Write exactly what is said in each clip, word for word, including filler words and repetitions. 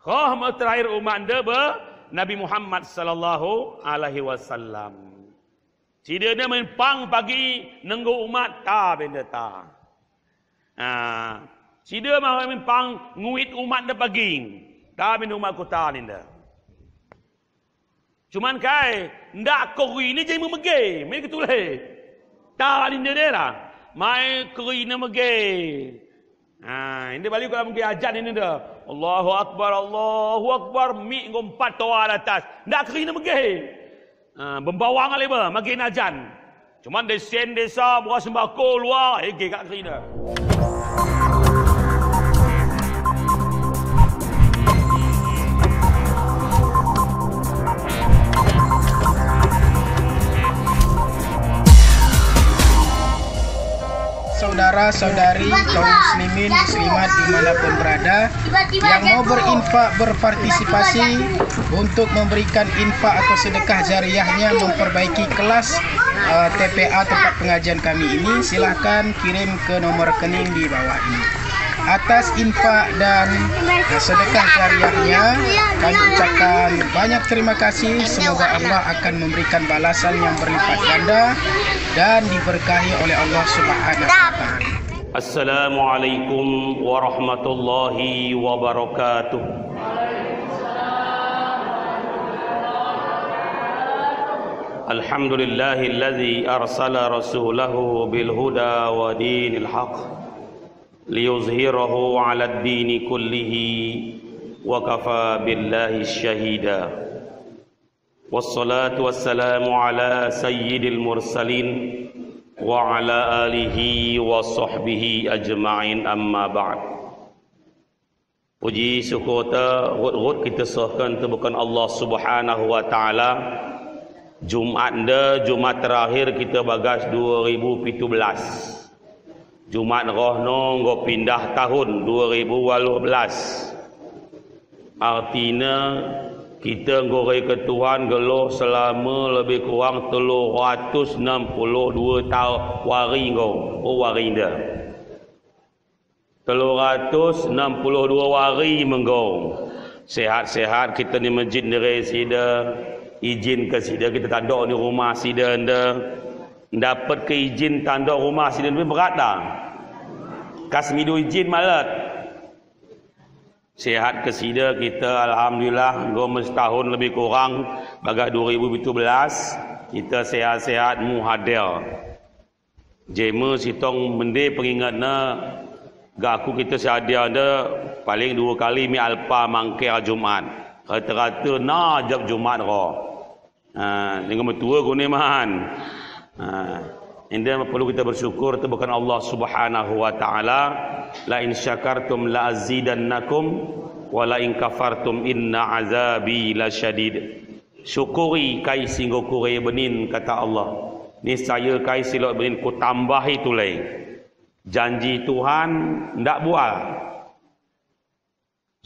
Roh me terakhir umat nda bâ Nabi Muhammad sallallahu alaihi wasallam. Sida ne min pang pagi nenggo umat ta benda ta. Ah, sida ma min pang nguit umat nda pagi. Ta benda umat ku ta ninda. Cuman kai, nda kori ne jai memege, mai ketule. Ta ninda dera, mai kori ne mege. Ha, inda bali kala mege ajan inda. Allahu Akbar, Allahu Akbar, mi nggo empat toa atas. Nda kori ne mege. Ha, bembawang ale ba, mage ne ajan. Cuman desen desa, buah sembako, lua, ege kak kerina. Saudara-saudari kaum muslimin muslimat dimanapun berada, yang mau berinfak, berpartisipasi untuk memberikan infak atau sedekah jariahnya memperbaiki kelas, eh, T P A, tempat pengajian kami ini, silahkan kirim ke nomor rekening di bawah ini. Atas infak dan, eh, sedekah jariahnya, kami ucapkan banyak terima kasih. Semoga Allah akan memberikan balasan yang berlipat ganda dan diberkahi oleh Allah Subhanahu wa Ta'ala. Assalamualaikum warahmatullahi wabarakatuh. Alhamdulillahilladzi arsala rasulahu bil huda wa dinil haq liyuzhirahu 'alad dini kullihi wa kafa billahi syahida. Wassalatu wassalamu ala sayyidil mursalin wa ala alihi wa sahbihi ajma'in, amma ba'd. Puji syukur ta rut-rut kita serahkan tubuhkan Allah Subhanahu wa Ta'ala. Jumat nda, Jumat terakhir kita bagas dua ribu pitu belas. Jumat roh no nggo pindah tahun dua ribu waluh belas. Artina, kita nggo reka Tuhan gelo selama lebih kurang telu ratus enam puluh dua ta-, wari nggo, oh, wari nda. Telu ratus enam puluh dua wari menggo. Sehat-sehat kita ni mejit nere sida, ijin ke sida kita tandok ni rumah sida nda. Dapat ke ijin tandok rumah sida lebih berat dah. Kas midu ijin malet. Sehat ke sida kita, alhamdulillah, nggo setahun lebih kurang, bagas dua ribu pitu belas, kita sehat-sehat mu hadir. Jema sitong bende pengingatna, gaku kita si hadir nda paling dua kali mi alpa mangkir Jumat. Rata-rata na jap Jumat roh. Ha, dengan metua guna man. Ha, inda perlu kita bersyukur tubuhkan Allah Subhanahu wa Ta'ala. La in syakartum la azidannakum wa la in kafartum inna azabi lasyadid. Syukuri kai si nggo kure benin, kata Allah. Niscaya kai si lot benin ku tambahi tulay. Janji Tuhan ndak bual.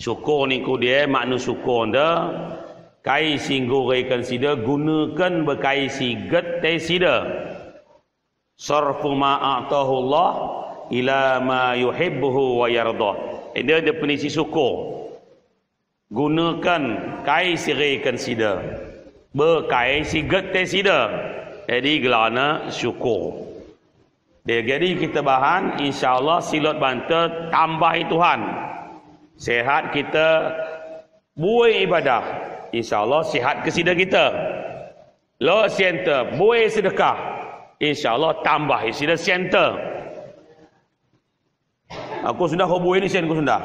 Syukur ni ku die, makna syukur nda, kai si nggo reken sida, gunaken ba kai si get te sida. Sarfu ma a'tahullah ila ma yuhibbuhu wa yardah. Ini definisi syukur. Gunaken kai si reken sida, ba kai si get te sida. Jadi gelana syukur. Deh, jadi kita bahan, insya Allah, si lot banta tambahi Tuhan. Sehat kita buai ibadah, insya Allah, sehat ke sida kita. Lot senter, buai sedekah, insya Allah, tambahi sida senter. Aku sudah ko buai ni sen ku sudah.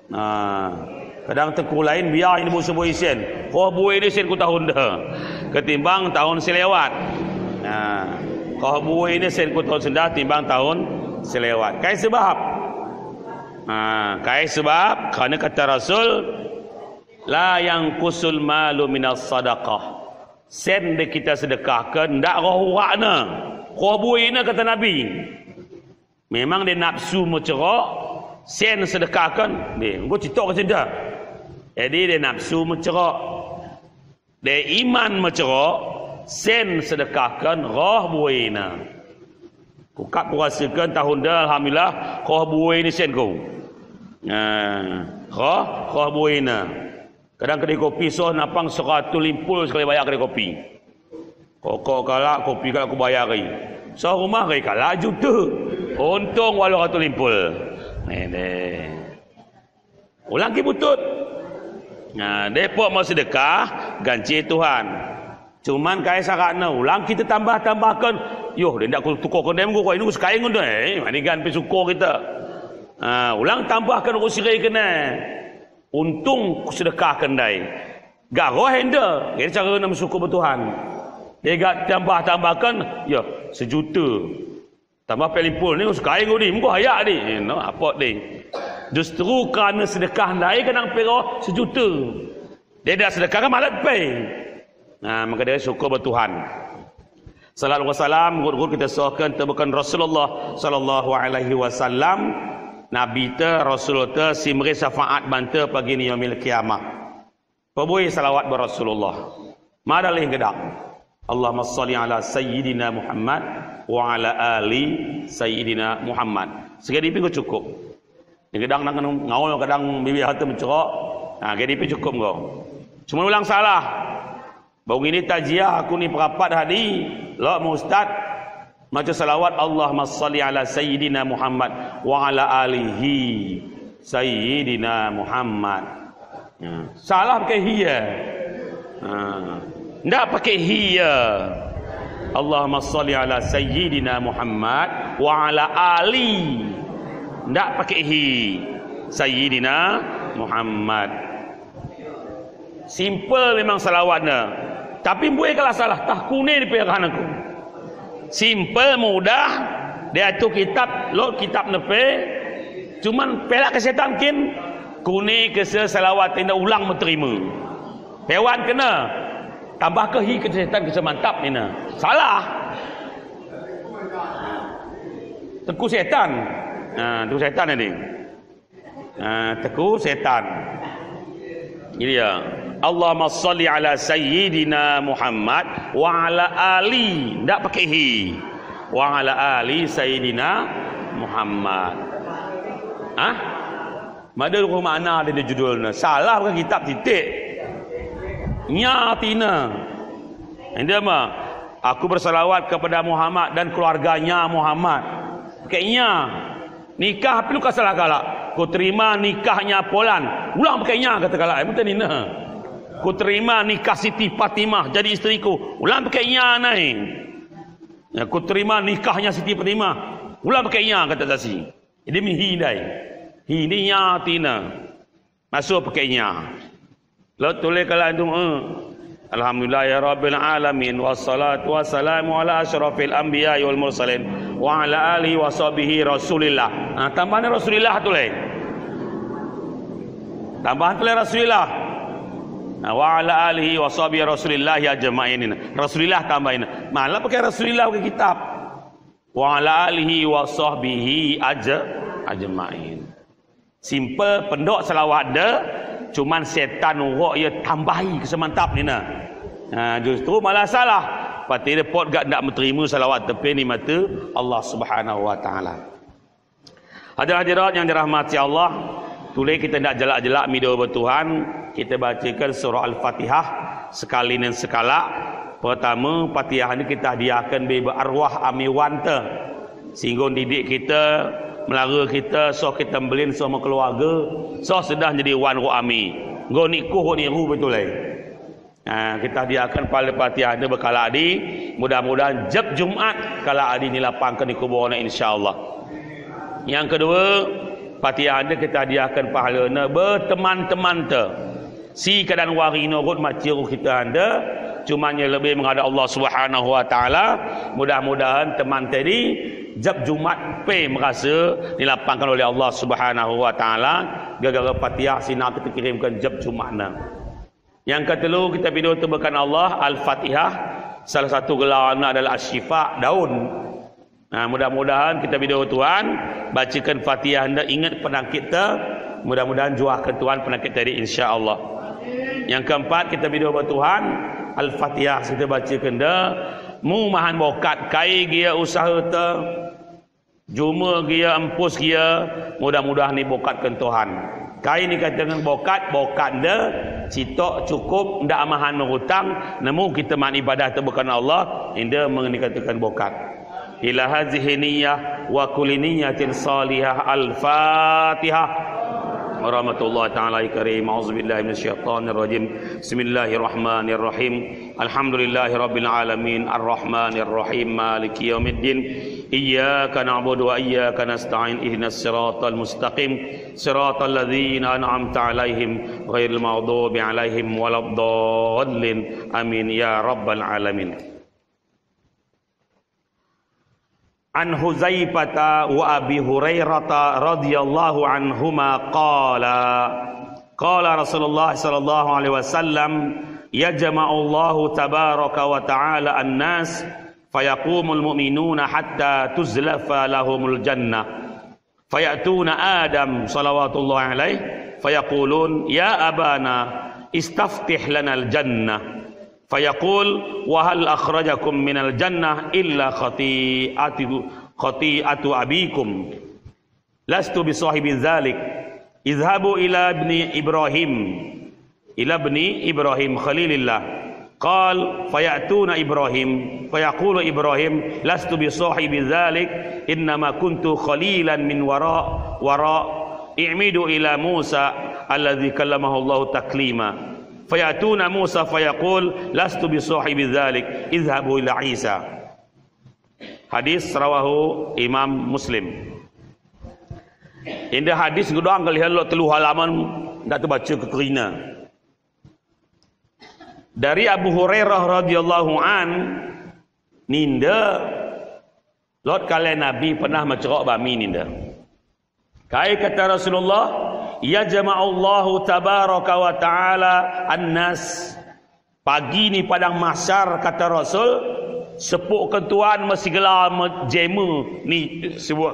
Nah, kadang tengku lain biar ini bu sebuah isen. Ko buai ini sen ku tahun dah. Ketimbang tahun selewat. Nah, ko buai ini sen ku tahun sudah timbang tahun selewat. Kai sebab. Nah, kai sebab, karena kata Rasul, la yanqusul malu minas sadaqah. Sen de kita sedekahkan, ndak roh urakna. Ko buai ini kata Nabi. Memang de napsu mecerok, sen sedekahkan, de, nggo citok ke senda. Jadi de napsu mecerok. De iman mecerok, sen sedekahkan, roh buaina. Ku kap ku rasakan tahun da, alhamdulillah, roh buaina sen ku. Nah. Roh, roh boyne. Kadang kedai kopi soh napang seratu limpul sekali bayar kedai kopi. Rokok kalak, kopi kalak ku bayari. Soh rumah gai kalak juta. Ontong waluh ratu limpul. Ini. Ulang ki butut. Nah, depok mau sedekah, ganci Tuhan. Cuman kaya saratne, ulang kita tambah-tambahkan. Yoh, dia ndak ku tukarkan dem guru, ini ku sekaing udah, eh, manigan pi syukur kita. Nah, ulang tambahkan uku sirai kena. Untung ku sedekahkan dai. Gak roh enda, gak cara nak bersyukur ba Tuhan. Dia gak tambah-tambahkan, ya, sejuta. Tambah pelimpul ni, sekaing udi, mengko hayak di. Eh, no, apa di? Justru kerana sedekah ndai kadang piro sejuta. Dia dak sedekah kan malat pay. Nah, maka dia syukur ba Tuhan. Salat wa salam, ngut-ngut kita sohkan tebakan Rasulullah sallallahu alaihi wasallam. Nabi te, Rasul te, si meri syafaat banta pagi ni yaumil qiyamah. Pabui salawat ba Rasulullah. Madalih gedang. Allahumma salli ala Sayyidina Muhammad wa ala ali Sayyidina Muhammad. Segadi pi enggo cukup. Ni gedang nang kena ngaul, kadang bibir hata mencerok. Nah, gadi pi cukup enggo. Cuma ulang salah. Bang ini tajiah aku ni perapat hadi. Lok mu ustad. Maca salawat, Allahumma salli ala Sayyidina Muhammad wa ala alihi Sayyidina Muhammad. Ya. Salah pakai hi ya. Ha. Ndak pakai hi ya. Allahumma salli ala Sayyidina Muhammad wa ala ali. Ndak pakai hi. Sayyidina Muhammad. Simple memang salawatnya. Tapi mbuih kala salah, tah kuni di perahan aku. Simple, mudah, dia tu kitab, lo kitab nepe, cuman pelak ke setan kin, kuni ke se salawat ina ulang meterima. Pewan kena, tambah ke hi ke setan ke semantap ina. Salah. Teku setan. Nah, teku setan ini. Nah, teku setan. Jadi ya, Allahumma salli ala Sayyidina Muhammad wa ala ali. Ndak pakai hi. Wa ala ali Sayyidina Muhammad. Hah? Mada ruku makna di judulna. Salah bukan kitab titik. Nya tina. Inda ma, aku bersalawat kepada Muhammad dan keluarganya Muhammad. Pakai nya. Nikah pilu ka salah kala. Ku terima nikahnya Polan. Ulang pakai nya kata kala. Eh, betul ni nah. Ku terima nikah Siti Fatimah jadi isteriku. Ulang pakai nya nai. Ya, ku terima nikahnya Siti Fatimah. Ulang pakai nya kata tasi. Jadi mi hi dai. Hi ni nya tina. Masuk pakai nya. Lalu tulis kala doa. Alhamdulillahirabbil alamin, wassalatu wassalamu ala asyrafil anbiya'i wal mursalin wa ala alihi wa sahbihi Rasulillah. Nah, tambahan Rasulillah tulis. Tambahan tulis Rasulillah. Nah, wa ala alihi wa sahbihi Rasulillah ajma'in. Rasulillah tambahin. Malah pakai Rasulillah pakai kitab. Wa ala alihi wa sahbihi aj-, ajma'in. Simple, pendok salawat de, cuman setan urok ya tambahi ke semantap ni nah. Ha, justru malah salah. Pati de pot gak ndak meterima salawat tepe ni mata Allah Subhanahu wa Ta'ala. Hadirin hadirat yang dirahmati Allah, tulih kita ndak jelak-jelak mido ba Tuhan, kita bacakan surah Al-Fatihah sekali dan sekalak. Pertama, Fatihah ni kita hadiahkan bagi arwah ami wan te. Singgo didik kita, melara kita, soh kita mbelin, soh keluarga, soh sedah jadi wan ro ami. Nggo ni kuh ni ru betul ai. Ha, kita hadiahkan pala Fatihah ni ba kala adi, mudah-mudahan jep Jumat kala adi ni lapangkan di kubur na insyaallah. Yang kedua, Fatihah ni kita hadiahkan pahala na ba teman-teman te. Si keadaan wari norot maci ru kita anda, cuman yang lebih menghadap Allah Subhanahu wa Ta'ala. Mudah-mudahan teman tadi jep Jumat pe merasa dilapangkan oleh Allah Subhanahu wa Ta'ala. Gara-gara Fatihah sinar kita kirimkan jep Jumat na. Yang ketelu kita pido tebakan Allah, Al-Fatihah. Salah satu gelarna adalah Asy-Syifa, daun. Nah, mudah-mudahan kita pido Tuhan, bacakan Fatihah anda ingat penakit te. Mudah-mudahan juahkan Tuhan penakit tadi, insyaallah. Yang keempat kita pido Tuhan, Al-Fatihah kita bacakan anda, mu mahan bokat kai gia usaha te. Juma gia, empus gia, mudah-mudahan dibokatkan Tuhan. Kain dikatakan bokat, bokat nda, citok cukup, nda amahan mengutang, nemu kita man ibadah tebekanan Allah, inda meng-, dikatakan bokat. Ila hazihi niyyah wa kulli niyyatin salihah. Al-Fatihah. Warahmatullahi ta'ala karim. A'udzubillahi minasyaitanirrajim. Bismillahirrahmanirrahim. Alhamdulillahi rabbil alamin. Arrahmanirrahim. Maliki yaumiddin. Iyyaka na'budu wa iyyaka nasta'in. Ihdinas siratal mustaqim. Siratal ladzina an'amta 'alaihim ghairil maghdubi 'alaihim waladdallin. Amin ya rabbal alamin. An Huzaifata wa Abi Hurairata radhiyallahu anhuma qala, qala Rasulullah sallallahu alaihi wasallam, yajma'ullahu tabaraka wa ta'ala an-nas, fayaqumul mu'minuna hatta tuzlafa lahumul jannah. Faya'tuna Adam salawatullahi alaih, fayaqulun, "Ya abana, istaftih lanal jannah." Fayaqul, "Wa hal akhrajakum minal jannah illa khati'atu, khati'atu abikum. Lastu bi sahibi dzalik. Idhhabu ila ibni Ibrahim." Ila ibni Ibrahim Khalilillah. Qal, faya'tuna Ibrahim, fayaqulu Ibrahim, "Lastu bi sahibi dzalik, innama kuntu khalilan min wara, wara. I'midu ila Musa alladzi kallamahu Allahu taklima." Faya'tuna Musa fayaqul, "Lastu bi sahibi dzalik, idhhabu ila Isa." Hadis rawahu Imam Muslim. Inda hadis ngedang kalihan lo telu halaman, nda tebaca ke kerina. Dari Abu Hurairah radhiyallahu an, ninda, lot kale Nabi pernah macerok bami ninda. Kai kata Rasulullah, "Yajma'ullahu tabaraka wa ta'ala an-nas." Pagi ni padang mahsyar, kata Rasul, sepuk kentuan mesigela me-, jema ni sebuah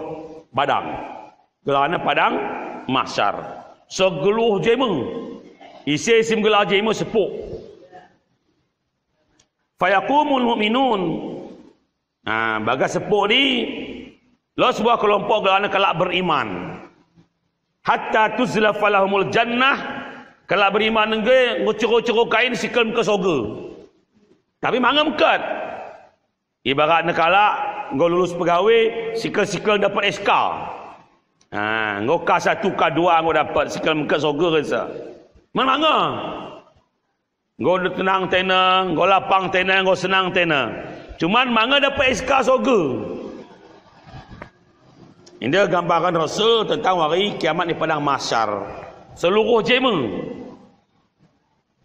padang. Gelana padang mahsyar. Segeluh jema. Ise sim gela jema sepuk. Fayaqumul mu'minun. Nah, baga sepuk ni, lo sebuah kelompok gelana kalak beriman. Hatta tuzlafa lahumul jannah, kalak beriman nengge ngecero-cero kain sikel mengke sorga. Tapi manga mengket. Ibarat ne kalak nggo lulus pegawe, sikel-sikel dapet S K. Ha, nggo K satu, K dua nggo dapet, sikel mengket sorga resa. Man manga? Nggo tenang tena, nggo lapang tena, nggo senang tena. Cuman manga dapet S K sorga. Inda gambaran Rasul tentang wari kiamat ni padang mahsyar. Seluruh jema.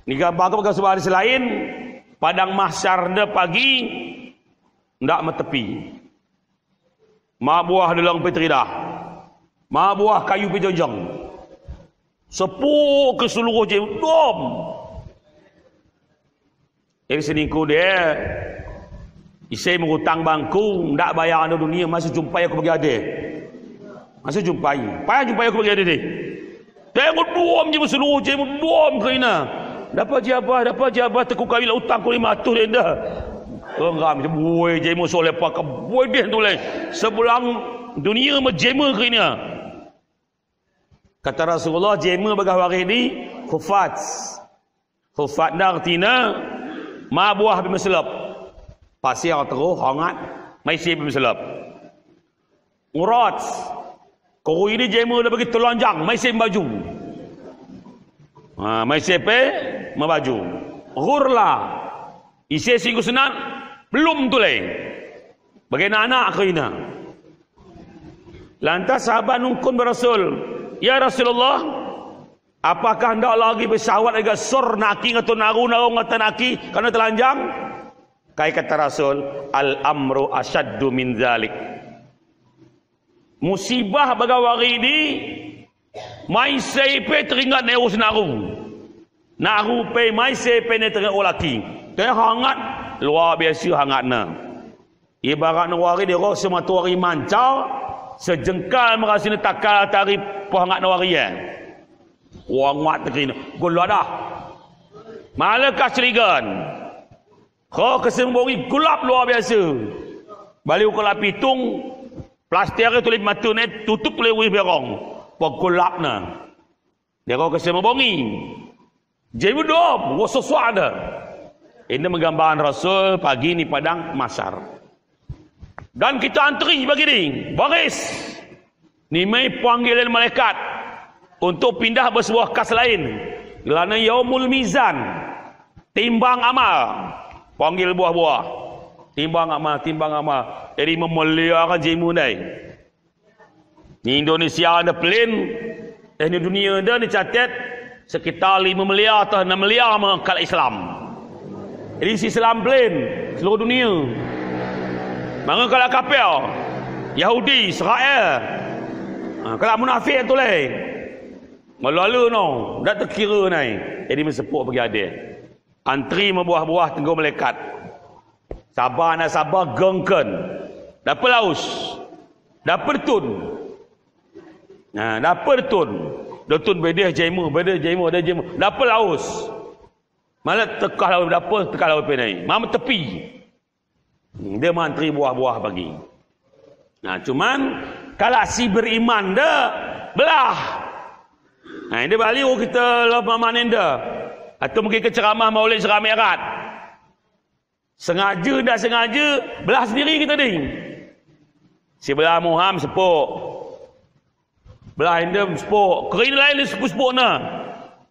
Ni gambar ke pegang sebuah hadis lain, padang mahsyar nda pagi, nda metepi. Mabuah delang pe teridah. Mabuah kayu pe jonjong. Sepuk ke seluruh jema dom. Jadi seningku de, ise mengutang bangku, ndak bayar anu dunia, masih jumpai aku bagi ade. Masih jumpai. Payah jumpai aku bagi ade de. Tengok dom jema seluruh jema dom ke ina. Dapa jabah, dapa jabah, teku kawin utang ku lima ratus de nda. Tengam je bue jema soleh paka bue de tu le. Sebelang dunia me jema ke ina. Kata Rasulullah, jema bagah wari di khufat. Khufat nda artina mabuah bi meselep. Pasir teruh hangat, maisi bi meselep. Urat. Kuri di jema da bagi telanjang, maisi baju. Ha, maisi pe mabaju. Ghurla. Ise singgu senat, belum tulai. Bagi anak-anak ke ina. Lantas sahabat nungkun ba Rasul, "Ya Rasulullah, apakah ndak lagi bersahwat aga sur naki ngatu naru, naru ngatu naki, karena telanjang?" Kai kata Rasul, "Al-amru asyaddu min dzalik." Musibah bagah wari di, maisi pe teringat ne us naru. Naru pe maisi pe ne teringat ulaki. Te hangat, luar biasa hangatna. Ibarat ne wari di roh sematuari mancar, sejengkal merasina takal tari pehangat ne wari ya. Wangat tekina, gula dah. Mala kasrigan. Roh kesembunyi gulap luar biasa. Bali ukulap pitung, plastik tulip mata ne tutup le wih berong. Pegulapna. Dero kese mabongi. Jemu dom, wososoak da. Ini menggambarkan Rasul pagi ni padang mahsyar. Dan kita antri bagi ni, baris. Ni mai panggilan malaikat untuk pindah ba sebuah kas lain. Gelana yaumul mizan. Timbang amal. Panggil buah-buah. Timbang amal, timbang amal. Jadi memeliakan jemu dai. Ni Indonesia da pelin, eh, ni dunia da ni catet sekitar lima miliar atau enam miliar mengkalak Islam. Jadi si Islam pelin seluruh dunia. Manga kalak kapir, Yahudi, Israel. Ha, kalak munafik tu lai. Malalu no, da terkira nai. Jadi mesepuk pagi ade. Antri mabuah-buah tenggo malaikat. Saba na saba gengken. Dapa laus. Dapa detun. Nah, dapa detun. Detun bedeh jemu, bedeh jemu, bedeh jemu. Dapa laus. Mala tekah laus, dapa tekah laus penai. Mama tepi. Hmm, dia mantri buah-buah pagi. Nah, cuman, kalau si beriman da, belah. Nah, ini balik kita lah pemahaman da. Atau mungkin ke ceramah maulid seramai erat. Sengaja, ndak sengaja, belah sendiri kita ni. Si belah Muham sepuk. Belah Indem sepuk. Kering lain ni sepuk-sepuk na.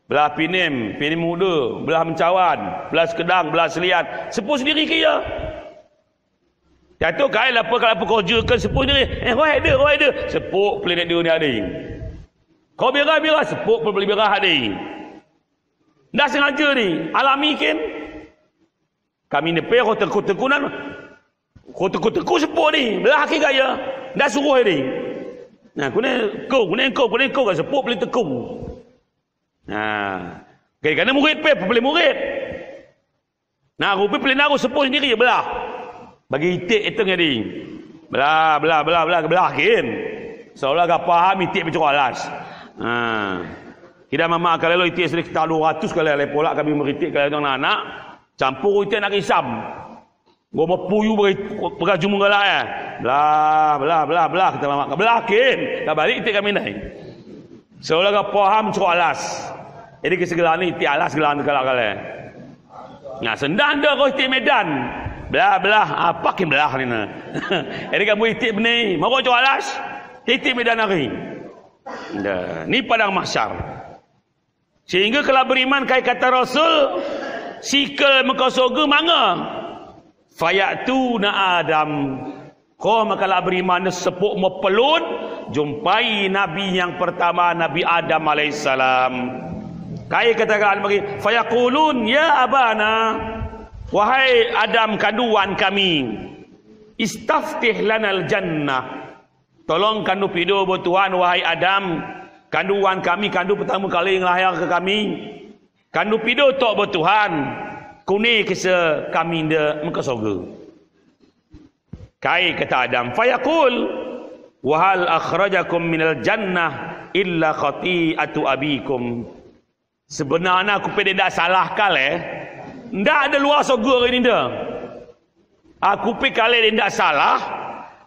Belah Pinem, Pinem Muda, belah Mencawan, belah Sekedang, belah Selian. Sepuk sendiri ke ya. Jatuh kain lapa, kalau lapa kau jualkan sepuk sendiri. Eh, wahai dia, wahai dia. Sepuk pelin dia ni ada. Kau birah-birah, sepuk pelin birah ada. Ndak sengaja ni. Alami kin. Kami nepe ko teku-tekunan. Ko teku-teku sepuk ni. Belah aki gaya. Nda suruh ni. Nah, kune ko, kune ko, kune ko, ka sepuk pelin teku. Nah. Kaya kana murid pe, pelin murid. Nah, rupi pelin aku sepuk sendiri, belah. Bagi itik iteng jadi. Belah, belah, belah, belah, belah kin. Seolah gak paham itik pecah alas. Nah. Kita mamak kalau itik sendiri kita dua ratus kali, alai polak kami meritik kalau anak-anak. Campur itik anak isam. Gua mapuyu bagi, bagi jumung galak ya. Belah, belah, belah, belah, kita mamak. Belah kin. Dah balik itik kami nai. Seolah gak paham cok alas. Jadi kesegelan ni itik alas gelan galak kali. Nah, sendan da ko itik Medan. Belah, belah, apa kin belah ni na. Jadi kamu itik beni, mau cok alas. Itik Medan hari. Dah, ni padang mahsyar. Sehingga kalau beriman kaya kata Rasul, sikel mengka soga manga. Fayatuna Adam. Ko makalah beriman sepuk mapelun, jumpai nabi yang pertama, Nabi Adam alaihissalam. Kaya kata Adam bagi, fayaqulun, ya abana, wahai Adam kanduan kami, istaftih lanal jannah. Tolong kandu pido bo Tuhan, wahai Adam, kanduan kami, kandu pertama kali ngelahirka kami. Kandu pido tok bo Tuhan, kuni kisa kami nda mengka soga. Kaya kata Adam, fayaqul, wa hal akhrajakum minal jannah illa khati'atu abikum. Sebenarnya aku pe ndak salah kale, ndak ada luar soga hari ni nda. Aku pe kale ndak salah,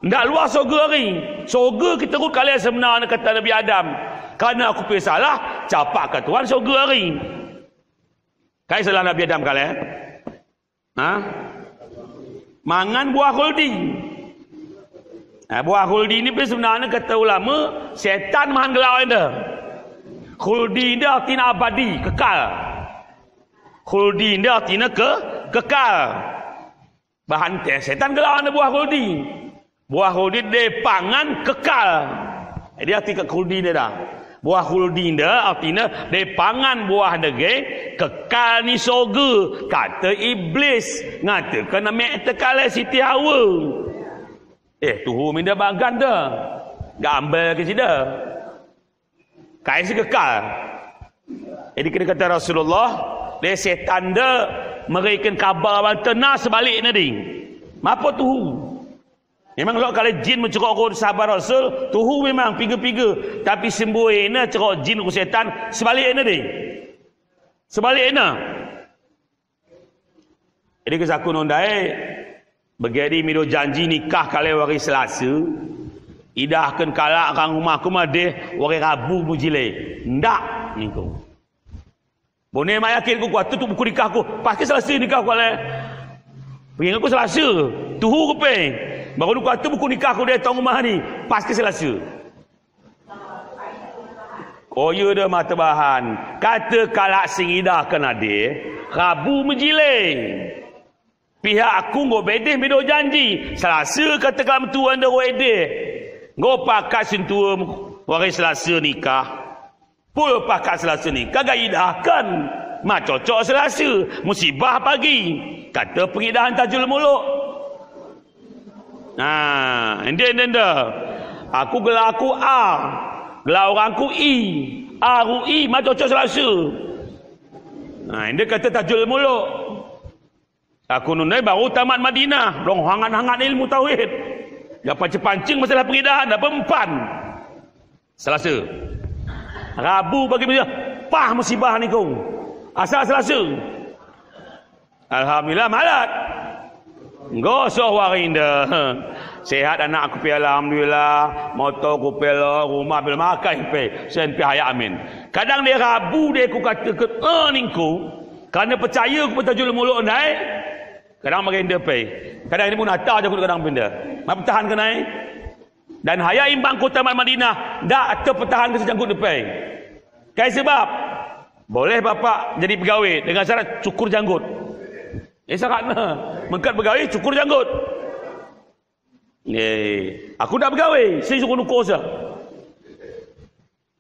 ndak luar soga hari. Soga kita ku kale sebenarnya kata Nabi Adam. Karena aku pe salah, capak ka Tuhan soga hari. Kaya salah Nabi Adam kale. Ha? Mangan buah khuldi. Nah, buah khuldi ni pe sebenarnya kata ulama, setan mahan gelar nda. Khuldi nda artina abadi, kekal. Khuldi nda artina ke, kekal. Bahan te setan gelar nda buah khuldi. Buah khuldi depangan kekal. Jadi arti ke khuldi nda da. Buah khuldi nda artina depangan buah nda ge kekal ni soga. Kata Iblis ngatakan amek tekale Siti Hawa. Eh, tuhu minda bagan da. Gambal ke sida. Kaya si kekal. Jadi kena kata Rasulullah, de setan da merikan kabar bantena sebalik nadi. Mapa tuhu? Memang lok kala jin mencerok ko sahabat Rasul, tuhu memang piga-piga. Tapi sembuena cerok jin ko setan sebalik nadi. Sebalik na. Jadi ke saku nondai, begedi mido janji nikah kale wari Selasa, idahkan kalak kang rumah ku madeh wari Rabu mujile. Ndak. Ningku. Bone mak yakin ku kuatu tu buku nikah ku. Pasti Selasa nikah ku ale. Pengin ku Selasa. Tuhu ku pe. Baru nu kuatu buku nikah ku de tong umah ni. Pasti Selasa. Koyu de mata bahan. Kata kalak sing idakan ade. Rabu mejileng. Pihak aku nggo bedeh mido janji. Selasa kata kalak metua ende nggo edeh. Nggo pakat sintua wari Selasa nikah. Pul pakat Selasa nikah, gak idakan. Ma cocok Selasa. Musibah pagi. Kata pengidahan Tajul Muluk. Nah, ende, ende, ende. Aku gelar aku A. Gelar orang ku I. A ru I, ma cocok Selasa. Nah, ende kata Tajul Muluk. Aku nunai baru tamat Madinah, dong hangat-hangat ilmu tauhid. Gak pancing-pancing masalah pengidahan, apa empan. Selasa. Rabu pagi dia, pah musibah ni kong. Asal Selasa. Alhamdulillah, malat. Nggo soh waring da. Sehat anak aku pe, alhamdulillah. Motor ku pe, lo, rumah pe, lo, makan pe. Sen pe haya amin. Kadang de Rabu de ku kata ke, eh, ningku. Karena percaya ku Tajul Muluk nai. Kadang makin de pe. Kadang ini pun ata janggut kadang pinda. Ma pertahan ke nai. Dan haya imbang kota Madinah, dak terpertahan ke sejanggut de pe. Kai sebab, boleh bapak jadi pegawai dengan syarat cukur janggut. Eh, syaratnya, mengkat pegawai, cukur janggut. Eh, aku dak pegawai, saya suruh nukur saja.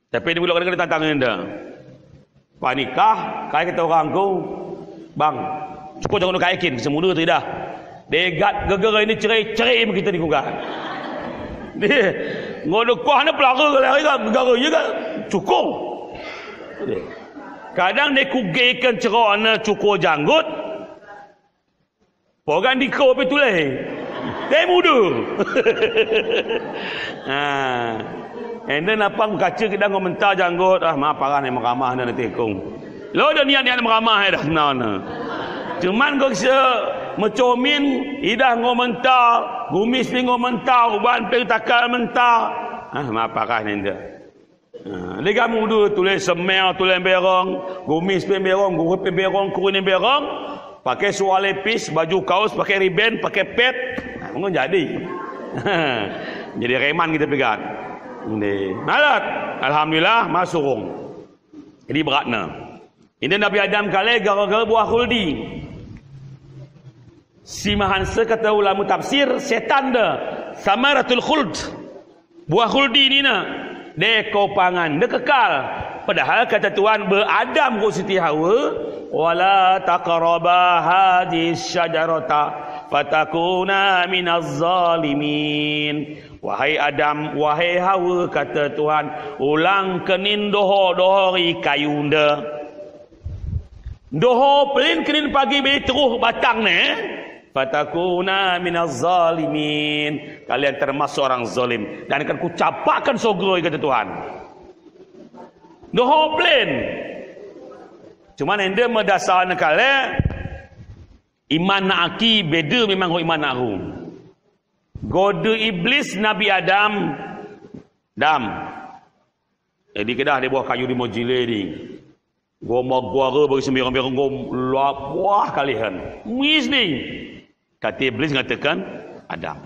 Tapi ini pula kadang-kadang tantangan enda. Panikah, kai kata orang ku, "Bang, cukur janggut kai kin, semuda tidak." Degat gegera ini cerai-cerai kita di kugat. Dia, nggo dekoh ne pelara lari kan, negara ye kan, cukur. Kadang ne kugekan cerai ne cukur janggut, Pogan diko pe tulai. Temu du. Ha. Enda napang kaca kita nggo mental janggut. Ah, ma parah ne meramah ne nanti kong. Lo da niat-niat meramah eda, na, na. Cuman nggo kese mecomin, idah nggo mental, gumis pe nggo mental, uban pe takal mental. Ah, ma parah ne enda. Ha, lega muda tulai semel, tulai berong, gumis pe berong, gurup pe berong, kurin berong, pakai sual lepis, baju kaus, pakai riben, pakai pet. Ha, mungkin jadi. Jadi reman kita pegat. Ini. Malat. Alhamdulillah, masurung. Jadi beratna. Ini Nabi Adam kale gara-gara buah khuldi. Si mahansa kata ulama tafsir, setan da, samaratul khuld. Buah khuldi ini na, de ko pangan, de kekal. Padahal kata Tuhan ba Adam ko Siti Hawa, "Wala taqraba hadhihi syajarata fatakuna minaz zalimin." Wahai Adam, wahai Hawa, kata Tuhan, ulang kenin doho-doho ri kayu nda. Doho pelin kenin pagi beli teruh batang ne, fatakuna minaz zalimin. Kalian termasuk orang zalim. Dan akan kucampakkan surga, kata Tuhan. Doho pelin. Cuman enda medasarna kale, iman anak aki beda memang ho iman anak aru. Goda Iblis Nabi Adam, Adam. Jadi kedah de buah kayu di mojile di. Go magwara bagi sembiring-biring go labuah kalihan. Mis ni. Kata Iblis ngatakan, Adam.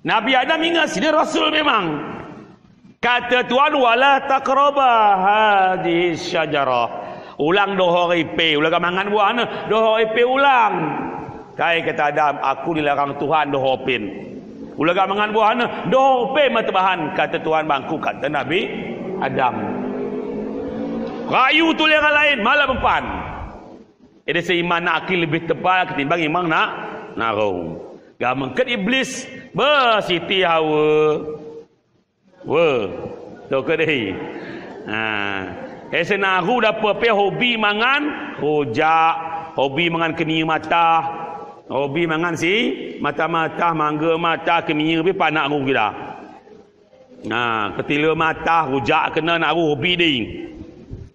Nabi Adam ingat, sida rasul memang. Kata Tuhan, "Wala taqraba hadhihi syajarah." Ulang doho ri pe, ulang gak mangan buahna, doho ri pe ulang. Kai kata Adam, "Aku dilarang Tuhan doho pin." Ulang gak mangan buahna, doho pe matabahan, kata Tuhan bangku, kata Nabi Adam. Rayu tulai orang lain, malah mempan. Ede seiman aki lebih tebal ketimbang iman nak, naru. Gak mengket Iblis, ba Siti Hawa. Wa, toko dei. Ha. Ese naru dapa pe hobi mangan rujak, hobi mangan kenia matah, hobi mangan si matah-matah, mangga matah, kenia, pe panak naru kira. Ha, ketila matah, rujak kena naru hobi dei.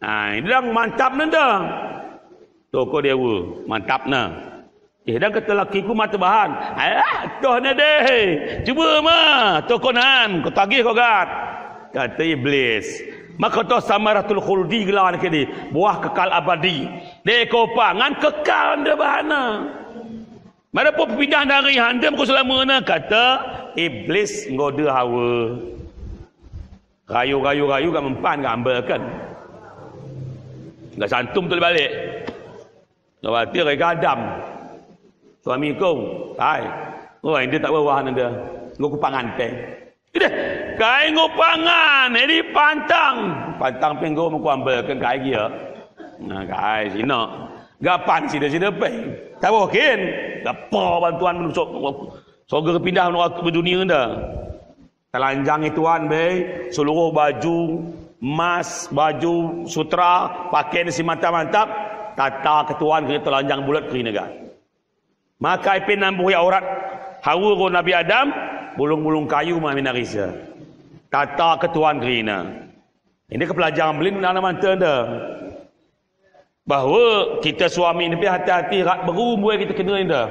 Ha, idang mantap nenda. Toko dewa, mantapna. Eh, dan kata lakiku matabahan. Alah, toh ne deh. Cuba ma, toko nan, ko tagih ko gat. Kata Iblis, Maka to samaratul khuldi gelawan kedi, buah kekal abadi. Deka pangan kekal nda bahana. Mara pepindah dari handam ku selamana kata iblis nggoda Hawa. Rayu, rayu, rayu, gak mempan, gak ambalkan. Gak santum tu balik. Gak batil, gak Adam. Suami ku, ay. Oh, ini tak bawa nanda. Nggo ku pangan pe. Ida, kai nggo pangan, ini pantang. Pantang pe nggo mengko ambalkan kai gia. Nah, kai sino. Gapan sida-sida pe. Tawakin. Gapa bantuan menusuk. Soga pindah menusuk dunia nda. Telanjang i tuan be, seluruh baju, emas, baju, sutra, pakaian si mantap-mantap, tata ke tuan kena telanjang bulat kena ga. Maka ipin nambuhi aurat Hawa ko Nabi Adam, bulung-bulung kayu mamin arisa. Tata ke tuan kena. Ini ke pelajaran belin anak mantanda. Bahwa kita suami ini pi hati-hati rat beru mbuwe kita kena inda.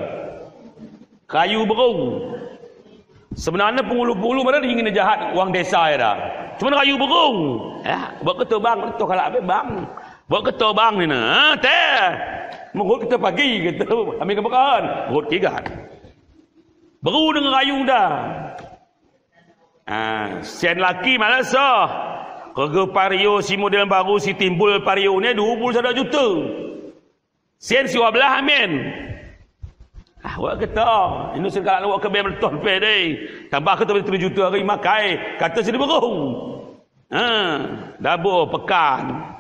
Kayu beru. Sebenarnya pengulu-pengulu mana ingin jahat orang desa ya dah. Cuma kayu beru. Ya, buat keto bang, keto kalak abe bang. Buat keto bang ni na. Ha, teh. Mengut kita pagi kita. Kami kebekan. Mengut kigat. Beru dengan kayu dah. Ah, sen laki mala soh. Rega Vario si model baru si timbul Vario ne dua puluh sada juta. Sen si dua belas amin. Ah, wak keto. Inu sen kalak wak kebe meleton pe deh. Tambah keto tiga juta hari makai. Kata si beru. Ah, dabo pekan.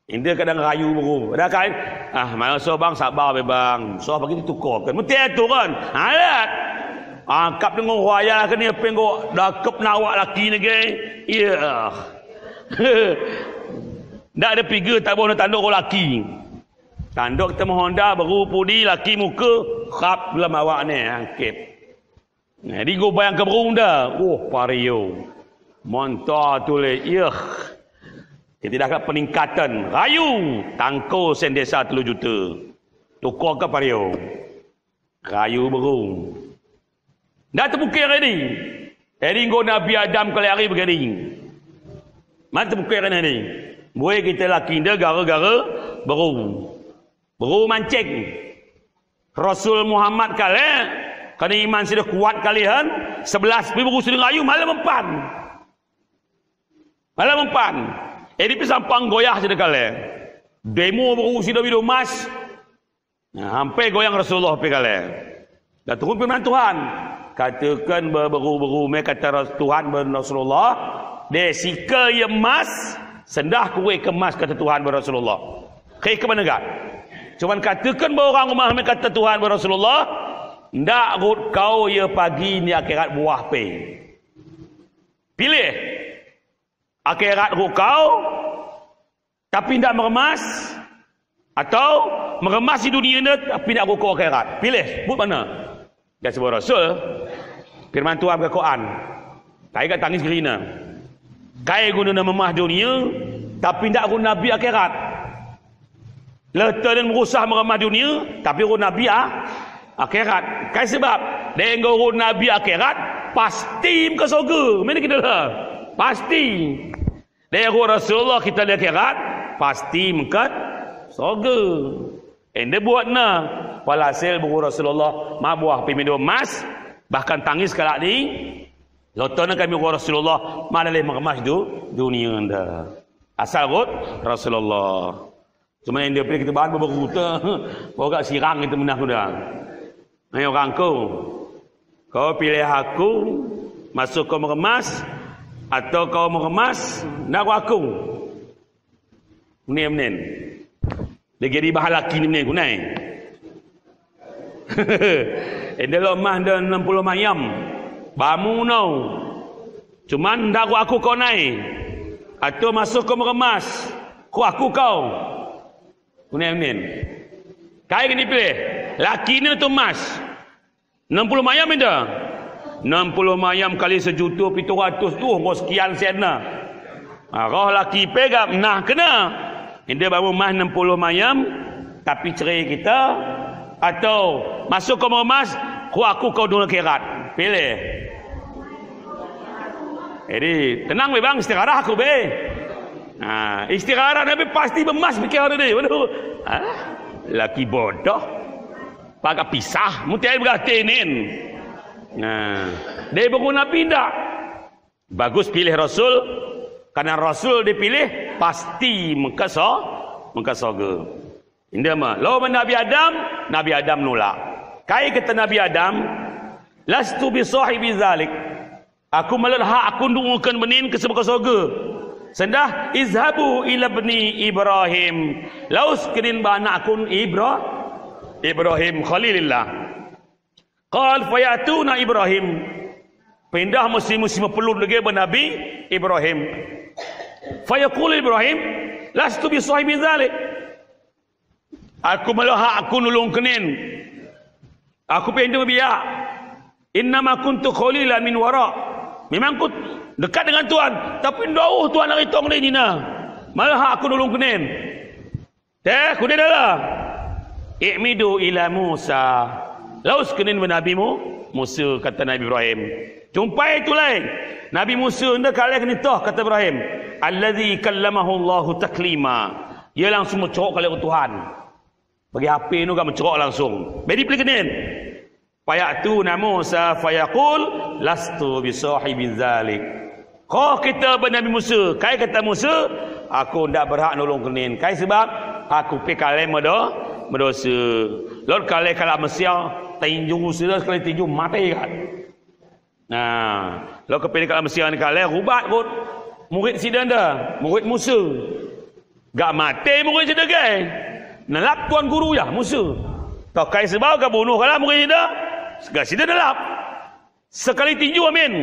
Inda kadang rayu beru. Ada kain, ah, mala soh bang, sabar be bang. Soh pagi tukarkan. Mesti aturan. Alat. Angkap dengan raya kena penggo dakep nawak laki nege. Iya. Ndak ada piga tabuh na tanduk laki. Tanduk kita Honda beru pudi laki muka, kap dalam awak ne angkep. Nah, di go bayang ke beru nda. Oh, Vario. Monta tule, iyeh. Kita dah ke peningkatan. Rayu, tangko sen desa telu juta. Tukar ke Vario. Rayu beru. Nda tepukir ini. Ini nggo Nabi Adam kali hari begini. Mana tepukir ini. Mbuwe kita laki nda gara-gara beru. Beru mancing. Rasul Muhammad kale, kena iman sida kuat kalehan, sebelas pi beru sida ngayu, mala mempan. Mala mempan. Edi pi sampang goyah sida kale. Demo beru sida bidu emas. Nah, ampe goyang Rasulullah pi kale. Dah turun firman Tuhan. Katakan beru-beru me kata Ras-, Tuhan be Rasulullah. De sika ye emas, sendah kuwe ke emas kata Tuhan be Rasulullah. Kaya ke mana ga? Cuman katakan ba orang rumah me kata Tuhan be Rasulullah, ndak rut kau ye pagi ni akerat buah pe. Pilih. Akerat rut kau, tapi ndak meremas, atau meremas di dunia ne, tapi ndak rut kau akerat. Pilih, but mana? Dah sebut Rasul, firman Tuhan ke Quran. Kai ka tangis gerina. Kai guna na memah dunia, tapi ndak guna bi akerat. Leta den merusah meremah dunia, tapi guna bi a-, akerat. Kai sebab, den guna bi akerat, pasti meka soga. Mene kita lah. Pasti. Dek Rasulullah kita di akerat, pasti meka soga. Ende buat na, palasil beru Rasulullah, mabuah pimindo emas, bahkan tangis kalak ni, lotona kami beru Rasulullah, malalih mengemas du-, dunia nda. Asal rut Rasulullah. Cuma ende pilih kita bahan beberu ta, pokok sirang kita menah kuda. Ayo, kangku. Kau pilih aku, masuk kau mengemas, atau kau mengemas, ndak aku. Menen, menen. Dia jadi bahan laki ni menen, kunai. Ende lo mah nda enam puluh mayam. Bamu nau. Cuman ndak aku, aku kau nai. Atau masuk kau mengemas. Ku aku kau. Kunai, menen. Kai gini pilih. Laki ni atau emas. Enam puluh mayam inda. Enam puluh mayam kali sejuta pitu ratus tuh, nggo sekian sen na. Ha, roh laki pe gak menah kena. Inda bamu mah enam puluh mayam, tapi cerai kita, atau masuk kau mengemas, ku aku kau dunia akerat. Pilih. Jadi, tenang be bang, istikharah aku be. Nah, istikharah Nabi pasti bemas pikir ada deh. Waduh. Hah? Laki bodoh. Paga pisah, mutai berarti nin. Nah, dia buku Nabi ndak. Bagus pilih Rasul, karena Rasul dipilih pasti mengka so-, mengka sorga. Inda ma, lawan Nabi Adam, Nabi Adam nolak. Kai kata Nabi Adam, "Lastu bi sahibi zalik." Aku malot hak aku nunjukkan benin ke sebaka sorga. Sendah, "Izhabu ila ibni Ibrahim." Laus kenin ba anak akun Ibra-, Ibrahim Khalilillah. Qal fayatuna Ibrahim. Pindah musim-musim pelun lagi ba Nabi Ibrahim. Fayaqul Ibrahim, "Lastu bi sahibi zalik." Aku malot hak aku nulung kenin. Aku pindah biya. Innama kuntu khalilan min wara. Memang ku dekat dengan Tuhan, tapi ndauh Tuhan ari tong deh nina. Malot hak aku nulung kenin. Teh, kuda dala. "I'midu ila Musa." Laus kenin ba Nabi Mu-, Musa, kata Nabi Ibrahim. Jumpai tulai Nabi Musa, nda kaleh kenin toh, kata Ibrahim. "Alladzi kallamahu Allahu taklima." Ia langsung mencerok kaleh Tuhan. Bagi H P nu ga mencerok langsung. Bedi peli kenin. Fayatuna Musa fayaqul, "Lastu bi sahibi zalik." Kah kita ba Nabi Musa, kai kata Musa, "Aku ndak berhak nulung kenin." Kai sebab, aku pe kaleh medo-, medosa. Laut kaleh kalak Mesir, tinju sida sekali tinju mati kan. Nah, lalu kepilih kalak Mesir ni kaleh, rubat kut. Murid sida nda, murid Musa. Gak mati murid sida gai. Nelap Tuan Guru ya, Musa. Tokai sebab gak bunuh kalah murid sida. Gak sida nelap. Sekali tinju amin.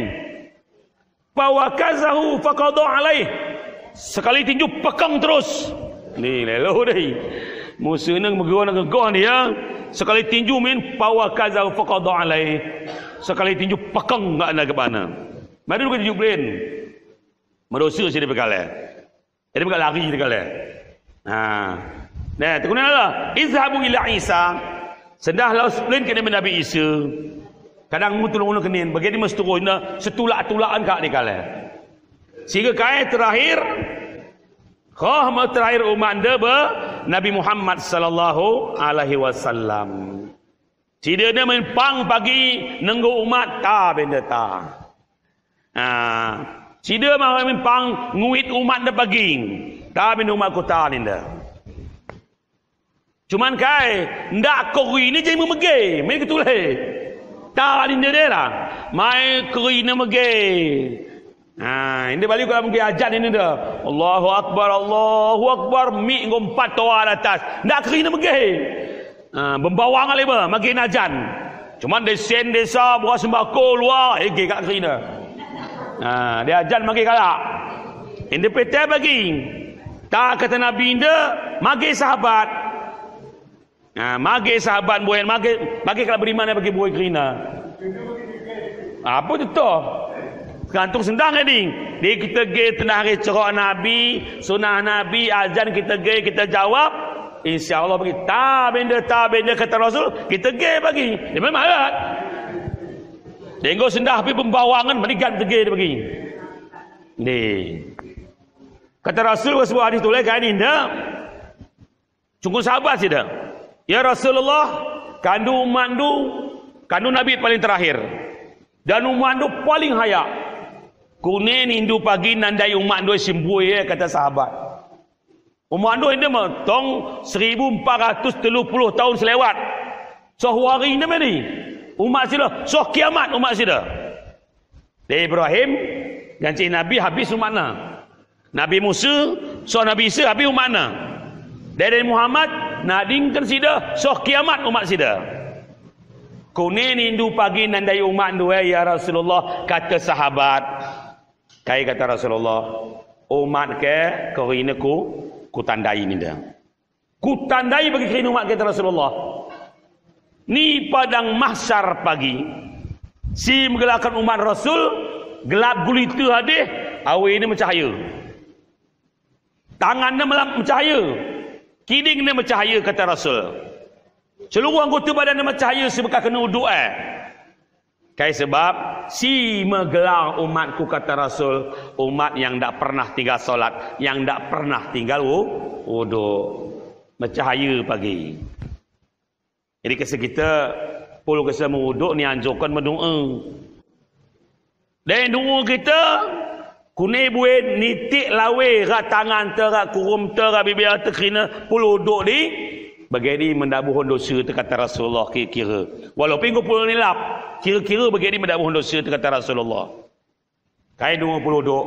Fawakazahu faqada alaih. Sekali tinju pekeng terus. Ni lelo deh. Musa neng megoh neng gegoh dia. Sekali tinju min fawakazahu faqada alaih. Sekali tinju pekeng gak na kebana. Mari lu tinju belin. Merosa sida pekalai. Jadi pekalai lari sida kalai. Ha. Nah, tekuna lah. Izhabu ila Isa. Sendah laus belin kena Nabi Isa. Kadang mu tulung kenin, bagi ni mesti terus na setulak-tulakan kak dikalai. Sehingga kai terakhir, kah ma terakhir umat nda ba Nabi Muhammad sallallahu alaihi wasallam. Sida nda mempang pagi nenggu umat ta benda ta. Ah, sida ma mempang nguit umat nda pagi. Ta benda umat kota ni nda. Cuman kai, ndak kori ne jai memege, main ketulai. Ta ni nda dera, mai kori ne mege. Ha, inda bali kula mege ajan ini nda. Allahu Akbar, Allahu Akbar, mi ngompat toa atas. Ndak kori ne mege. Ha, bembawang ale ba, mege najan. Cuman desen desa, buah sembako, luar, ege kak kori ne. Ha, dia ajan mege kalak. Inda pete bagi. Ta kata Nabi nda, mege sahabat. Nah, mage sahabat buin, mage, mage kala beriman bagi buin kerina. Apa tu toh? Gantung sendang ini. Di kita ge tenah ge cerok Nabi, sunah Nabi, azan kita ge, kita jawab. Insya Allah bagi ta benda, ta benda kata Rasul, kita ge bagi. Dia memang alat. Denggo sendah pi pembawangan meligan tege bagi. Ni. Kata Rasul sebuah hadis tulai kain indah. Cungkun sahabat sida, "Ya Rasulullah, kandu umat ndu, kandu Nabi paling terakhir. Dan umat ndu paling haya. Kunin indu pagi nandai umat ndu simbui," ya, kata sahabat. Umat ndu indu ma, tong seribu empat ratus telu puluh tahun selewat. Soh wari indu meni. Umat sida, soh kiamat umat sida. Dari Ibrahim, gancin Nabi habis umatna. Nabi Musa, soh Nabi Isa habis umatna. Dari Muhammad, nadingkan sida, soh kiamat umat sida. Kunin indu pagi nandai umat ndu, ya Rasulullah, kata sahabat. Kai kata Rasulullah, umat ke, kerina ku, kutandai ninda. Kutandai bagi kerina umat kata Rasulullah. Ni padang mahsyar pagi. Si megelakan umat Rasul, gelap gulita hadih, awi ini mencahaya. Tangan ini melap mencahaya. Kiding ini mencahaya kata Rasul. Seluruh anggota badan ini mencahaya sebekah kena uduk, eh. Kay sebab, si megelang umatku, kata Rasul, umat yang ndak pernah tinggal solat, yang ndak pernah tinggal wu-, wuduk. Macahaya pagi. Jadi, kese kita, pul kese mewuduk, ni anjurkan medoa. Dan doa kita, kune buin nitik lawe, rag tangan te, rag kurum te, rag bibir te, kerina pul wuduk di, bagai di mendabuhon dosa te, kata Rasulullah, kira-kira. Walaupun ko pul ni lap, kira-kira bagai di mendabuhon dosa te, kata Rasulullah. Kay doa pul wuduk.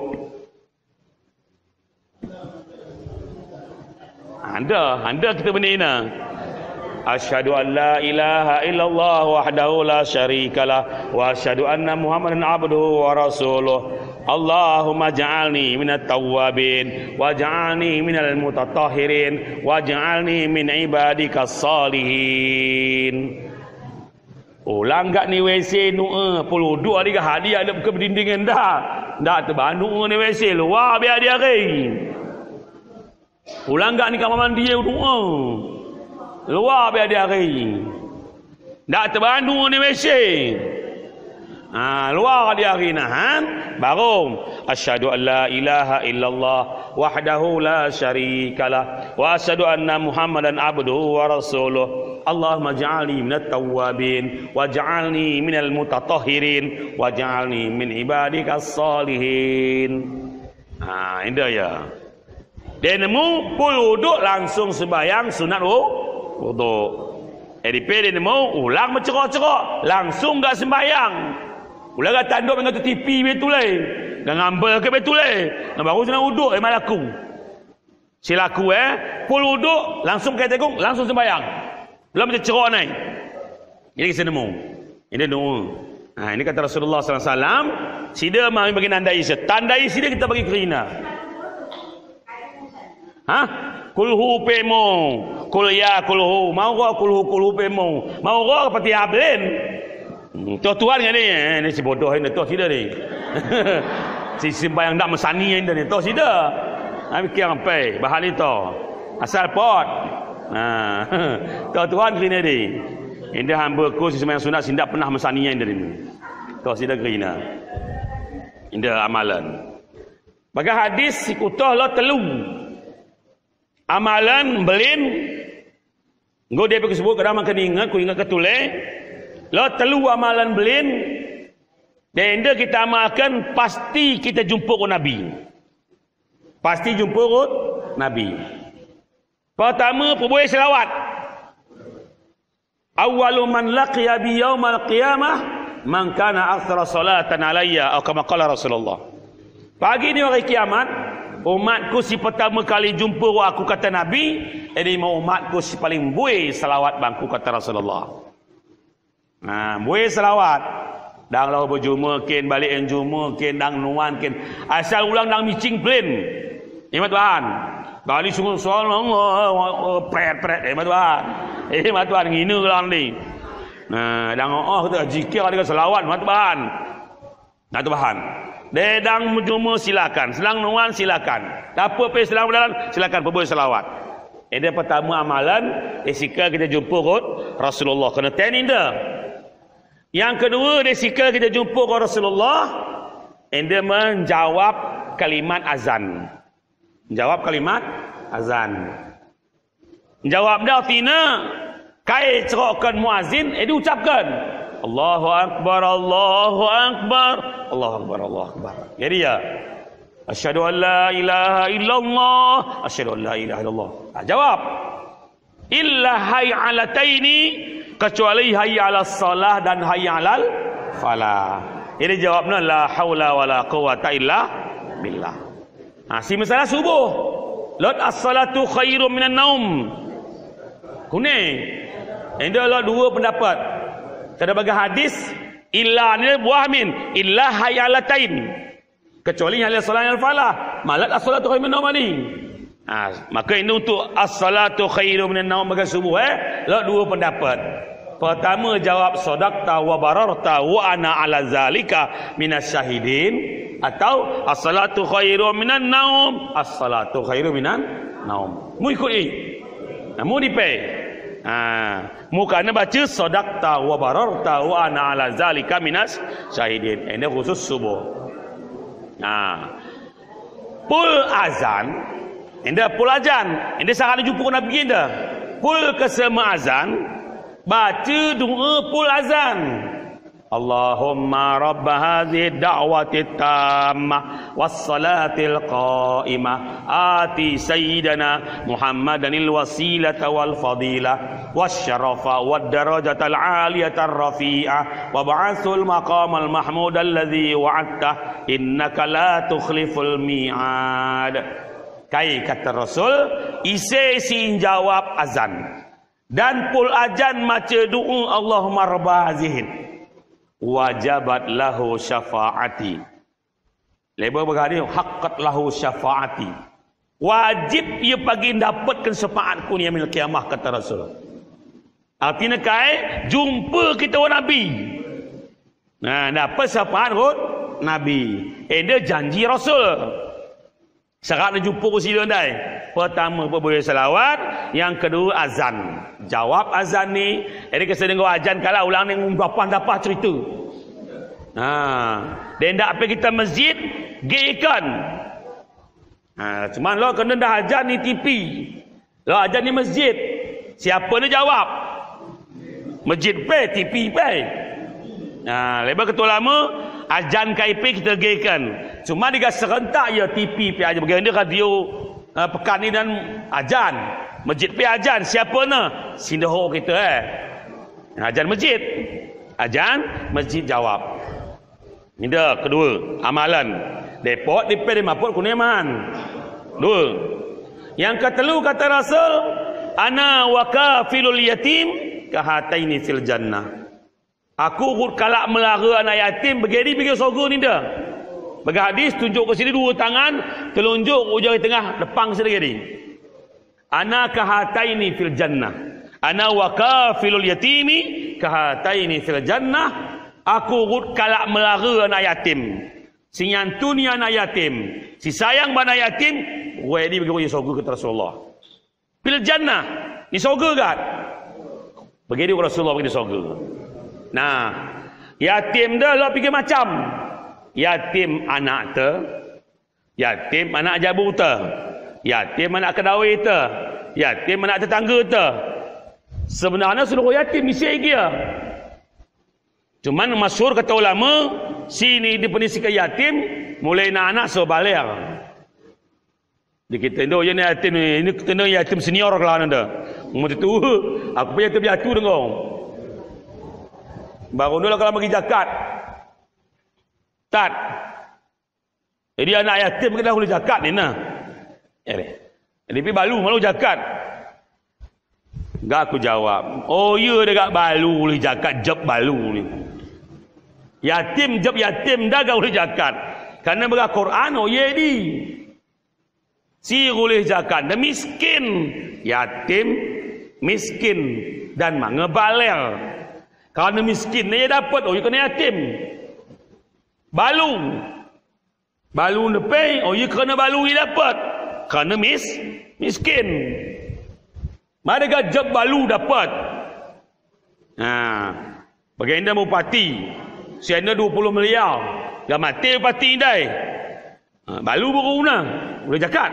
Anda, anda kita benina. Asyhadu an la ilaha illallah wahdahu la syarikalah, wa asyhadu anna Muhammadan abduhu wa rasuluh. Allahumma ja'alni minat tawwabin, wa ja'alni minal mutatahhirin, wa ja'alni min ibadikas salihin. Ulang gak ni W C nu'a, pul wuduk adi gak hadi ada ke berdinding enda. Ndak tebanu ni W C, luar biar dia hari. Ulang gak ni kamar mandi nu'a. Luar biar dia hari. Ndak tebanu ni W C. Ha, luar dia hari nahan, baru, asyhadu an la ilaha illallah wahdahu la syarikalah, wa asyhadu anna Muhammadan abduhu wa rasuluh. Allahumma ja'alni minat tawwabin, wa ja'alni minal mutatahhirin, wa ja'alni min ibadikas salihin. Ha, inda ya. Deh nemu, pul wuduk langsung sembahyang sunat wu-, wuduk. Jadi pe deh nemu, ulang mencerok-cerok, langsung gak sembahyang. Ulang gak tanduk mengatu T V betul eh. Gak ngambel ke betul eh. Nah, baru sunat wuduk, eh, malaku. Silaku, eh, pul wuduk, langsung kay tekung, langsung sembahyang. Belum mencerok nai. Ini kese nemu. Ini doa. Nah, ini kata Rasulullah sallallahu alaihi wasallam, sida mami bagi nandai sida. Tandai sida kita bagi kerina. Hah? Kulhu pemo. Kul ya kulhu. Mau ko kulhu, kulhu pemo. Mau ko pati ablen. Hmm, toh Tuhan ngani, eh, ni si bodoh ini, toh sida ni. Si sembahyang ndak mesani ini ni, toh sida. Ami kiang pai, bahan itu. Asal pot. Nah, toh Tuhan kini di. Inda hamba ku si sembahyang sunat, si ndak pernah mesani ini dari ni. Toh sida kerina. Inda amalan. Baga hadis si kutoh lo telu. Amalan belin. Nggo deh pe ku sebut, kadang makan ingat, ku ingat ke tulai. Lo telu amalan belin. Dan inda kita amalkan, pasti kita jumpa ko Nabi. Pasti jumpa ko Nabi. Pertama, pebue selawat. Awwalu man laqiya bi yaumal qiyamah man kana aktsara salatan alayya, aw kama qala Rasulullah. Pagi ni hari kiamat, umatku si pertama kali jumpa ko aku, kata Nabi, ini mau umatku si paling bue selawat bangku, kata Rasulullah. Nah, bue selawat. Dang lau berjuma kin, balik en juma kin, dang nuan kin. Asal ulang dang micing pelin. Imat Tuhan. Balik sungut sol, pret, pret. Imat Tuhan. Imat Tuhan, ngina ulang ni. Nah, dang oh, kita jikir ada selawat, imat Tuhan. Nah, Tuhan. Deh dang berjuma silakan. Sedang nuan silakan. Dapa pe sedang berjalan, silakan pebue selawat. Ini pertama amalan, di sika kita jumpa ko Rasulullah. Kena ten inda. Yang kedua, di sika kita jumpa ko Rasulullah, inda menjawab kalimat azan. Menjawab kalimat azan. Menjawab da artina, kay cerokkan muazin, eh, diucapkan. Allahu Akbar, Allahu Akbar, Allahu Akbar, Allahu Akbar. Jadi ya, asyhadu an la ilaha illallah, asyhadu an la ilaha illallah. Nah, jawab. Illa hayya alataini, kecuali hayya ala salah dan hayya alal falah. Ini jawabnya la haula wala quwwata illa billah. Ha, si masalah subuh. Lot as-salatu khairum minan naum. Kune. Inda lot dua pendapat. Kada bagi hadis, illa ni buah min. Illa hayya alatain. Kecuali yang ala salat al falah. Malat as-salatu khairum minan naum ini. Ha, maka ini untuk as-salatu khairum minan naum bagi subuh, eh. Lot dua pendapat. Pertama jawab sadaqta wa bararta wa ana ala zalika minas syahidin, atau as-salatu khairum minan naum, as-salatu khairum minan naum. Mu ikut i. Namu dipe. Ha, mukana baca sadaqta wa bararta wa ana ala zalika minas syahidin. Ini khusus subuh. Ha. Pul azan, ini pul azan, ini sarat jumpa Nabi ini. Pul kesema azan, baca doa pul azan. Allahumma rabba hadhihi da'wati tammah was salatil qa'imah ati sayyidana Muhammadanil wasilata wal fadilah was syarafa wad darajatal aliyatar rafi'ah wab'athul maqamal mahmudal ladzi wa'adtah innaka la tukhliful mi'ad. Kayi kata Rasul, ise si jawab azan dan pul azan maca doa Allahumma rabba hadhihi wajabat lahu syafa'ati. Leba berhari haqqat lahu syafa'ati. Wajib iye pagin dapatkan syafaatku ni yaumil qiyamah, kata Rasul. Artinya kayi jumpa kita wa Nabi. Nah, dapat syafaat ku Nabi. Ini janji Rasul. Sarat jumpa ku sila ndai. Pertama, pebaya salawat. Yang kedua, azan. Jawab azan ni. Ini kesenengan azan kala ulang ni ngumdapah-dapah cerita. Ha. Dan ndak pi kita masjid, gekan. Ha, cuman lo kena dah azan ni T V. Lo azan ni masjid. Siapa ni jawab? Masjid pe, T V pe. Ha, leba kata ulama, azan kayi pe kita gekan. Cuma diga serentak ya T V pe azan. Bagi radio, ha, pekan ni dan azan. Masjid pe azan. Siapa na? Sindoho kita, eh. Azan masjid. Azan masjid jawab. Ini dah kedua, amalan. Depot, dipé, dimaput, kuneman. Dua. Yang ketelu kata Rasul, "Ana wa kafilul yatim kahataini fil jannah." Aku rut kalak melara anak yatim, begeri bigi sorga ni dah. Bagi hadis, tunjuk ke sini dua tangan, telunjuk ujung tengah, depang sini geri. Ana kahataini fil jannah. Ana wa kafilul yatimi kahataini fil jannah. Aku rut kalak melara anak yatim. Si nyantuni anak yatim. Si sayang ba anak yatim. Wé di bagi rut sorga, kata Rasulullah. Fil jannah. Ni sorga gat. Bagi di Rasulullah bagi di sorga. Nah. Yatim dah lo pigi macam. Yatim anak te. Yatim anak jabu te, yatim anak kedawé te, yatim anak tetangga te. Sebenarnya seluruh yatim isi igi ya. Cuman masyhur kata ulama, sini definisi ke yatim, mulai anak-anak so baligh. Di kita Indo, ini yatim ni, ini kita Indo yatim senior kala nanda. Umur tu, aku pun yatim piatu dengan. Baru dulu kala bagi zakat. Tat. Jadi anak yatim kena ulih zakat ni nah. Jadi pi balu malu zakat. Gak aku jawab. Oh iya, dagak balu ulih zakat, jep balu ni. Yatim, jep yatim, dagak ulih zakat. Karena bagi Quran, oh iya di. Si ulih zakat, da miskin. Yatim, miskin, dan manga baligh. Karena miskin, ne dapet, oh iya kena yatim. Balu. Balu ne pe, oh, iye kena balu iye dapet. Kena mis-, miskin. Mada ga jep balu dapet. Nah, bagi enda bupati. Si enda dua puluh miliar. Ga mati bupati ndai. Ha, balu baru guna. Ulih zakat.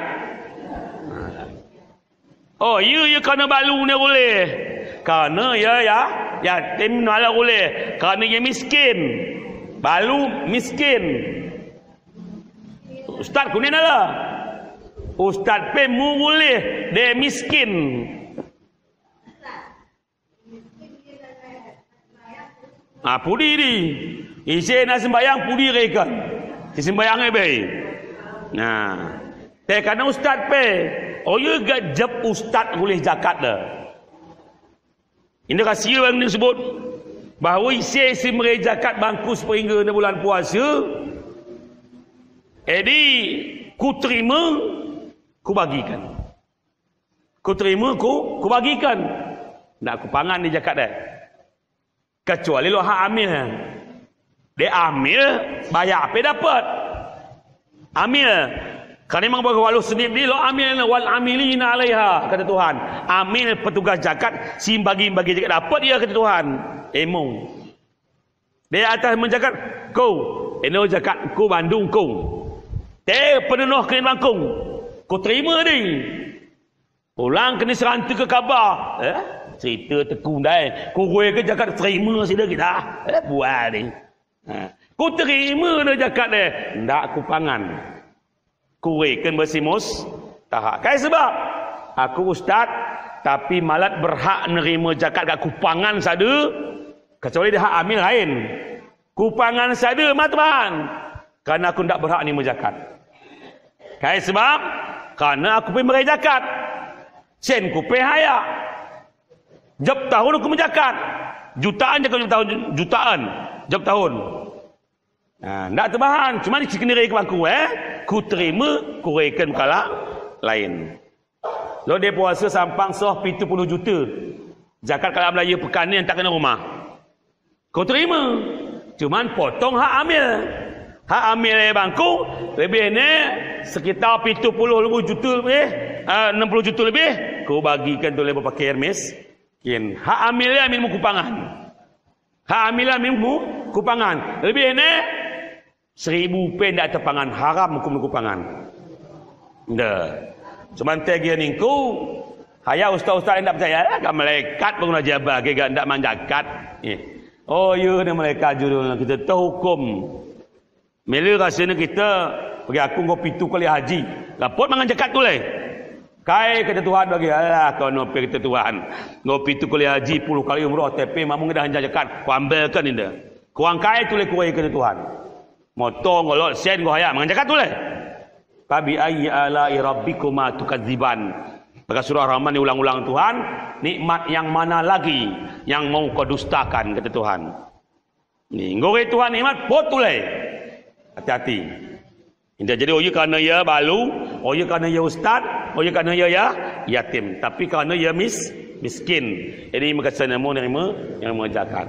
Oh, iya, iya, kena balu ne ulih. Kena iya, ya, yatim nala ulih. Kena iya miskin. Balu miskin. Ustaz kunin ala. Ustaz pe mu ulih de miskin. Ah, pudi di. Ise na sembayang pudi rekan. Si sembayang ebe. Nah. Te kana ustaz pe. Oh, iya ga jep ustaz ulih zakat da. Ini rahsia yang disebut bahwa ise si mereka zakat bangkus peringga na bulan puasa. Edi ku terima, ku bagikan. Ku terima, ku, ku bagikan. Ndak ku pangan di zakat deh. Kecuali lo hak amil. De amil, bayar pe dapet. Amil. Karna mangga bagi waluh senip di lo amil, wal amilina alaiha, kata Tuhan. Amil petugas jakat, si mbagi-mbagi jakat dapet iye, kata Tuhan. Emo. Di atas menjakat, ku, eno jakat ku bandung ku. Te penenoh kene bangkung. Ku terima di. Ulang kene seranta ke kaba. Eh? Cerita tekundai. Ku reke jakat terima sida kita. Eh, buat ni. Ha. Ku terima de jakat de. Ndak ku pangan. Ku reken besi mustahak. Kai sebab, aku ustad, tapi malat berhak nerima jakat gak ku pangan sada, kecuali de hak amil lain. Ku pangan sada, ma teman. Karna aku ndak berhak nerima jakat. Kai sebab, karna aku pemakai jakat. Sen ku pehaya. Jap tahun aku menjakat. Jutaan jakat jap tahun, jutaan. Jap tahun. Nah, ndak tebahan, cuman si kene reke bangkung, eh, ku terima, ku reken kala lain. Lo de puasa Sampang soh pitu puluh juta. Jakat kala Melayu pekan ni entak kene rumah. Ku terima. Cuman potong hak amil. Hak amil bangkung, lebih ne sekitar pitu puluh lebih juta lebih, eh, enam puluh juta lebih. Ku bagikan tu lebih fakir miskin. Hak amil, amil mu ku pangan. Hak amil, amil mu ku pangan. Lebih ne seribu pe ndak tepangan, haram hukum ku pangan. Nda. Cuman te gia ningku, haya ustad-ustad ndak percaya, ah, gak malaikat pun aja bagi gak ndak manjakat. Eh. Oh, iya, ne malaikat judulnya, kita tahu hukum. Mila rasanya kita, bagi aku nggo pitu kali haji. Lapot mangan jakat tu leh. Kai kata Tuhan bagi, alah, kono pe kata Tuhan. Nggo pitu kali haji, puluh kali umroh, tapi mamung dah hanja jakat. Ku ambilkan inda. Kuang kai tu leh kuai kata Tuhan. Motong, golok, sen, nggo haya, mangan jakat tu leh. Fabi ayyi ala'i rabbikuma tukadziban. Maka surah Rahman diulang-ulang Tuhan, nikmat yang mana lagi yang mau kau dustakan, kata Tuhan. Ni, nggo reke Tuhan nikmat, pot tu leh. Hati-hati. Inda jadi, oh iya karna iya balu, oh iya karna iya ustad, oh iya karna iya, iya yatim. Tapi karna iya mis-, miskin. Jadi, maka saya nemu nerima, nerima jakat.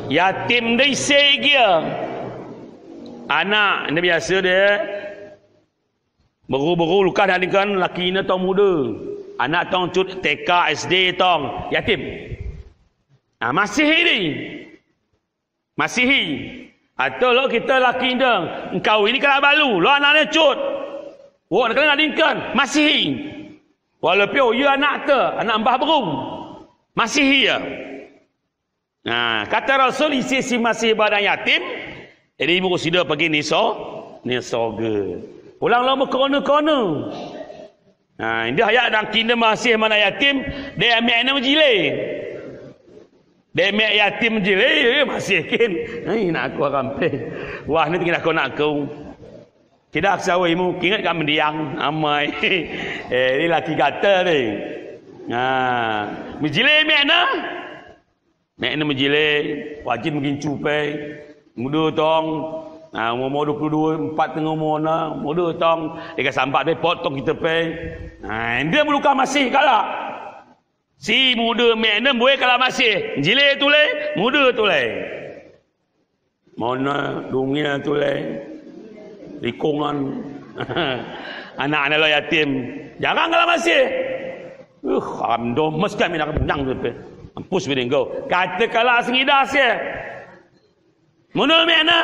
Yatim de ise gia. Anak, inda biasa de. Beru-beru luka nadingkan laki ne tong muda. Anak tong cut T K, S D tong. Yatim. Ah, masih ini. Masihi. Atau lo kita laki inda, engkau ini kala balu, lo anaknya cut. Wok ne kala nadingkan, masihi. Walaupun, oh, iya anak te, anak mbah beru. Masihi ya. Nah, kata Rasul, isi si masih bana yatim, jadi ibu sida pagi ni so-, ni soga. Ulang lo mekona-kona. Ha, inda haya dang kinda masih mana yatim, de amek ne mejile. De amek yatim mejile, eh, masih kin. Ai, nak aku akan pe. Wah, ni tinggal aku nak aku. Tidak sawi mu, kingat ka mendiang, amai. Eh, ini laki kata ni. Ha, mejile amek ne. Mek ne mejile, wajin megincu pe. Muda tong. Nah, umur, umur dua puluh dua, empat tengah umur ne. Muda tong. Ika sambat pe, pot tong kita pe. Nah, ende meluka masih kala. Si muda mek ne mbuwe kala masih. Jile tule, muda tule. Mona, dungil tule. Likungan. Anak-anak lo yatim. Jarang kala masih. Uh, am domes kami nak punyang tu pe. Ampus bini nggo. Kata kala sengidas ya. Munul mek ne.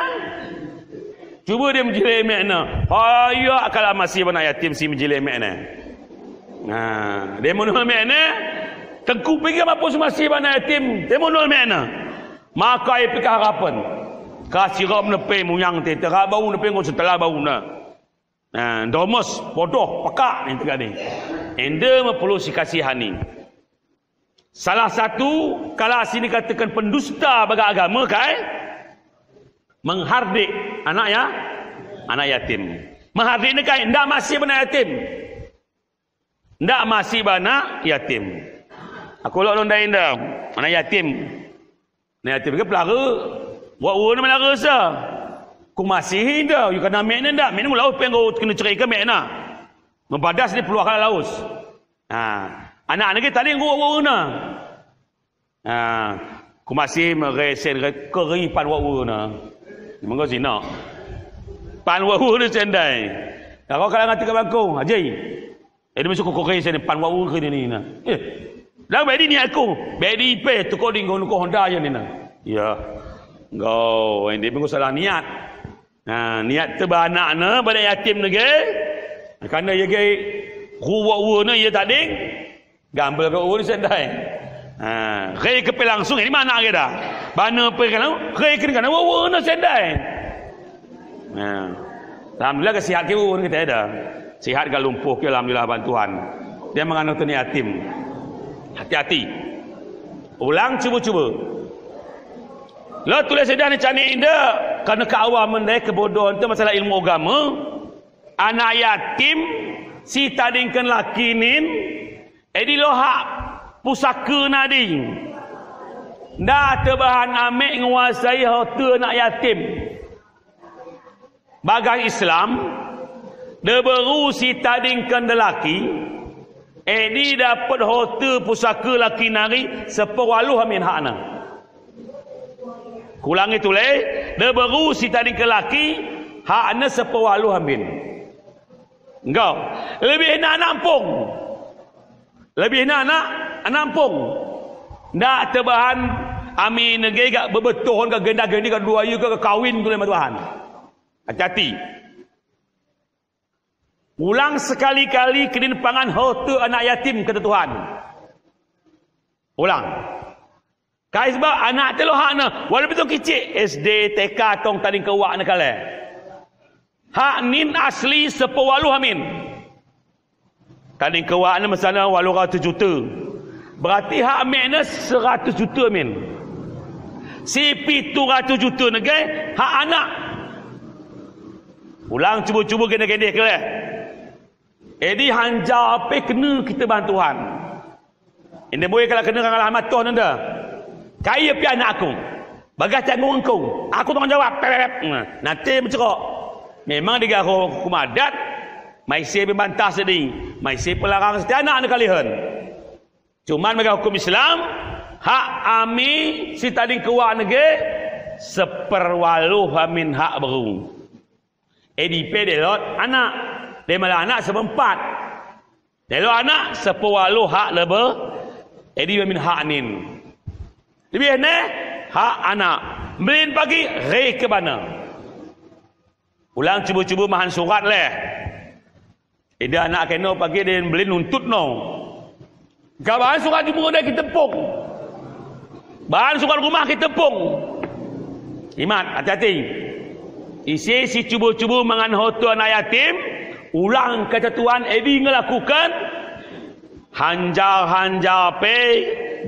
Cuba dia mejile mek ne. Haya kala masih bana yatim si mejile mek ne. Nah, dia munul mek ne. Tengku pigi mampus masih bana yatim. Dia munul mek ne. Maka ia pika harapan. Kasiram ne pe muyang te. Tera bau ne pe nggo setela bau ne. Nah, domes, bodoh, peka, ni tegani. Ende mepelu si kasihani. Salah satu kala sini katakan pendusta baga agama kai, menghardik anak ya, anak yatim. Menghardik ne kai, ndak masih bana yatim. Ndak masih bana yatim. Aku lok nundai nda, anak yatim. Nah, yatim ke pelara. Wak ura ne melara sa. Ku masihi nda, yu kana mek ne nda, mek ne ngulawuh penggo kena cerika mek ne. Membadas ni peluah kala laus. Ha, anak ne ke tali nggo wak ura ne. Ha, ku masih meresen keri pan wak ura ne. Menggo sina. Pan wak ura ne sendai. Kalo kalo ngati ka bangko, Haji. Edi masuk ko koke sene pan wa uri nina. Eh. Lang bedi niat ko, bedi pe, tuko dinggo nuko Honda ya nina. Ya. Go, ende bangko salah niat. Nah, niat te ba anakne, ba anak yatim ne ge. Karena ye ge, ruwa-uwa ne ye tading. Gambel ke uwa ne sendai. Ha, rei ke pe langsung, ini mana ge da. Bana pe kan, rei ke kan, uwa-uwa ne sendai. Nah. Alhamdulillah ke sihat ke uwa ne kita da. Sihat ke lumpuh ke, alhamdulillah, bantuan. Dia mengandung tu ni yatim. Hati-hati. Ulang cuba-cuba. Lo tulih sedah ni cani inda, karena keawaman dai, kebodohan te masalah ilmu agama. Anak yatim, si tadingken laki nin, edi lo hak pusaka nadi. Nda tebahan ame nguasai hote anak yatim. Bagas Islam, de beru si tadingken de laki, edi dapet hote pusaka laki nari, seperwaluh amin hakne. Kulangi tulih, de beru si tadingken laki, hakne seperwaluh amin. Enggau. Lebihne anak empung. Lebihne anak, anak empung. Nda tebahan amin ne ge gak bebetohon, gak genda-gendi, gak duayu, gak kawin tulih ama Tuhan. Hati-hati. Ulang sekali-kali kenin pangan hote anak yatim, kata Tuhan. Ulang. Kai sebab anak te lo hakne, walaupun tong kicik, S D, T K, tong tadingke uwakne kale. Hak nin asli seperwaluh amin. Tadingke uwakne mesane waluh ratus juta. Berarti hak amekne seratus juta amin. Si pitu ratus juta ne ge hak anak. Ulang cuba-cuba gende-gende kale. Edi hanjar pe kena kite bantuan. Inde boi kalo kena kang alah matoh nanda. Kai api anak aku. Bagas tanggung engko. Aku tanggung jawab. Pep, pep, pep. Nah, nate mencerok. Memang di garo hukum adat, maise pembantah sedi, maise pelarang sedi anak ne kalihan. Cuman mega hukum Islam, hak ami si tadingke uwakne ge seperwaluh amin hak beru. Edi pe delot anak, de mala anak seperempat. Delot anak seperwaluh hak lebe, edi amin hak nin. Lebihne hak anak. Belin pagi, rei ke bana. Ulang cuba-cuba mahan surat leh. Ida anak keno pagi de belin nuntut no. Gak bahan surat jumur de kite pung. Bahan surat rumah kite pung. Imat, hati-hati. Ise si cuba-cuba mangan hote anak yatim, ulang ketentuan edi ngelakuken, hanjar-hanjar pe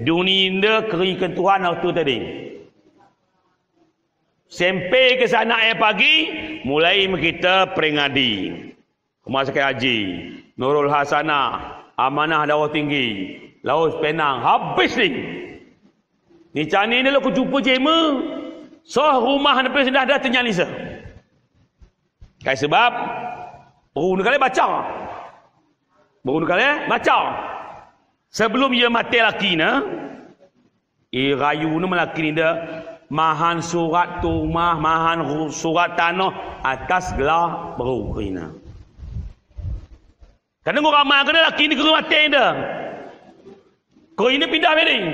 duni inde keriken Tuhan hote tadi. Sempe ke sana e pagi, mulai me kite peringadi. Rumah Sakit Haji, Nurul Hasanah, Amanah Darah Tinggi, Laus Penang, habis ni. Ni cani ne lo ku jumpa jema, soh rumah ne pe sudah da tenyan isa. Kai sebab, beru ne kale baca. Beru ne kale baca. Sebelum ia mate laki ne, Irayu ne malaki ne da, mahan surat tumah, mahan ru-, surat tanoh atas gelar beru kerina. Karena ngurama kena laki ne kena mate da. Kerina pindah beding.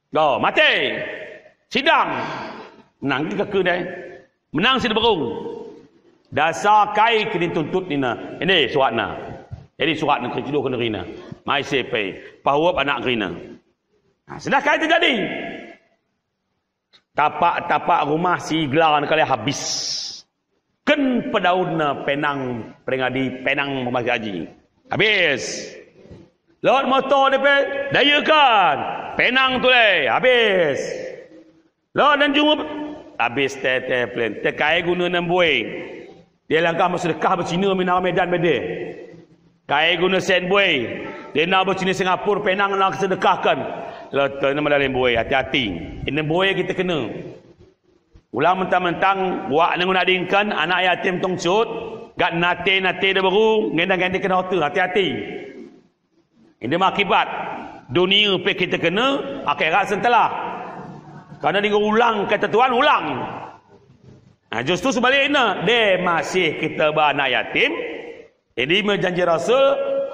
Dah, mate. Sidang. Menang di keke dai. Menang si beru. Dasar kai kena tuntut nina. Ini suratna. Jadi suratna kena tuduh kena kerina. Mai sepe. Pahuap anak kerina. Nah, sudah kai terjadi. Tapak-tapak rumah si gelar ne kale habis. Ken pedaun ne Penang peringadi, Penang rumah Sakit Haji. Habis. Lot motor de pe, daya kan. Penang tulai, habis. Lot nan jumur, habis te, te, plen. Te kai guna nan boi. Dia langkah masedekah ba Cina mina Medan bede. Kai guna sen boi. Dena ba Cina Singapura Penang na sedekahkan. Lata ne mala len boi, hati-hati. Ine boi kite kena. Ulang mentang-mentang, wak ne nguna dingkan, anak yatim tong cut, gak nate-nate de beru, ngenda-ngenda kena hote, hati-hati. Inde makibat, dunia pe kite kena, akhirat sentela. Karena dinggo ulang ketentuan, ulang. Nah, justru sebaliknya, dé masih kita bana yatim. Jadi, menjanji Rasul,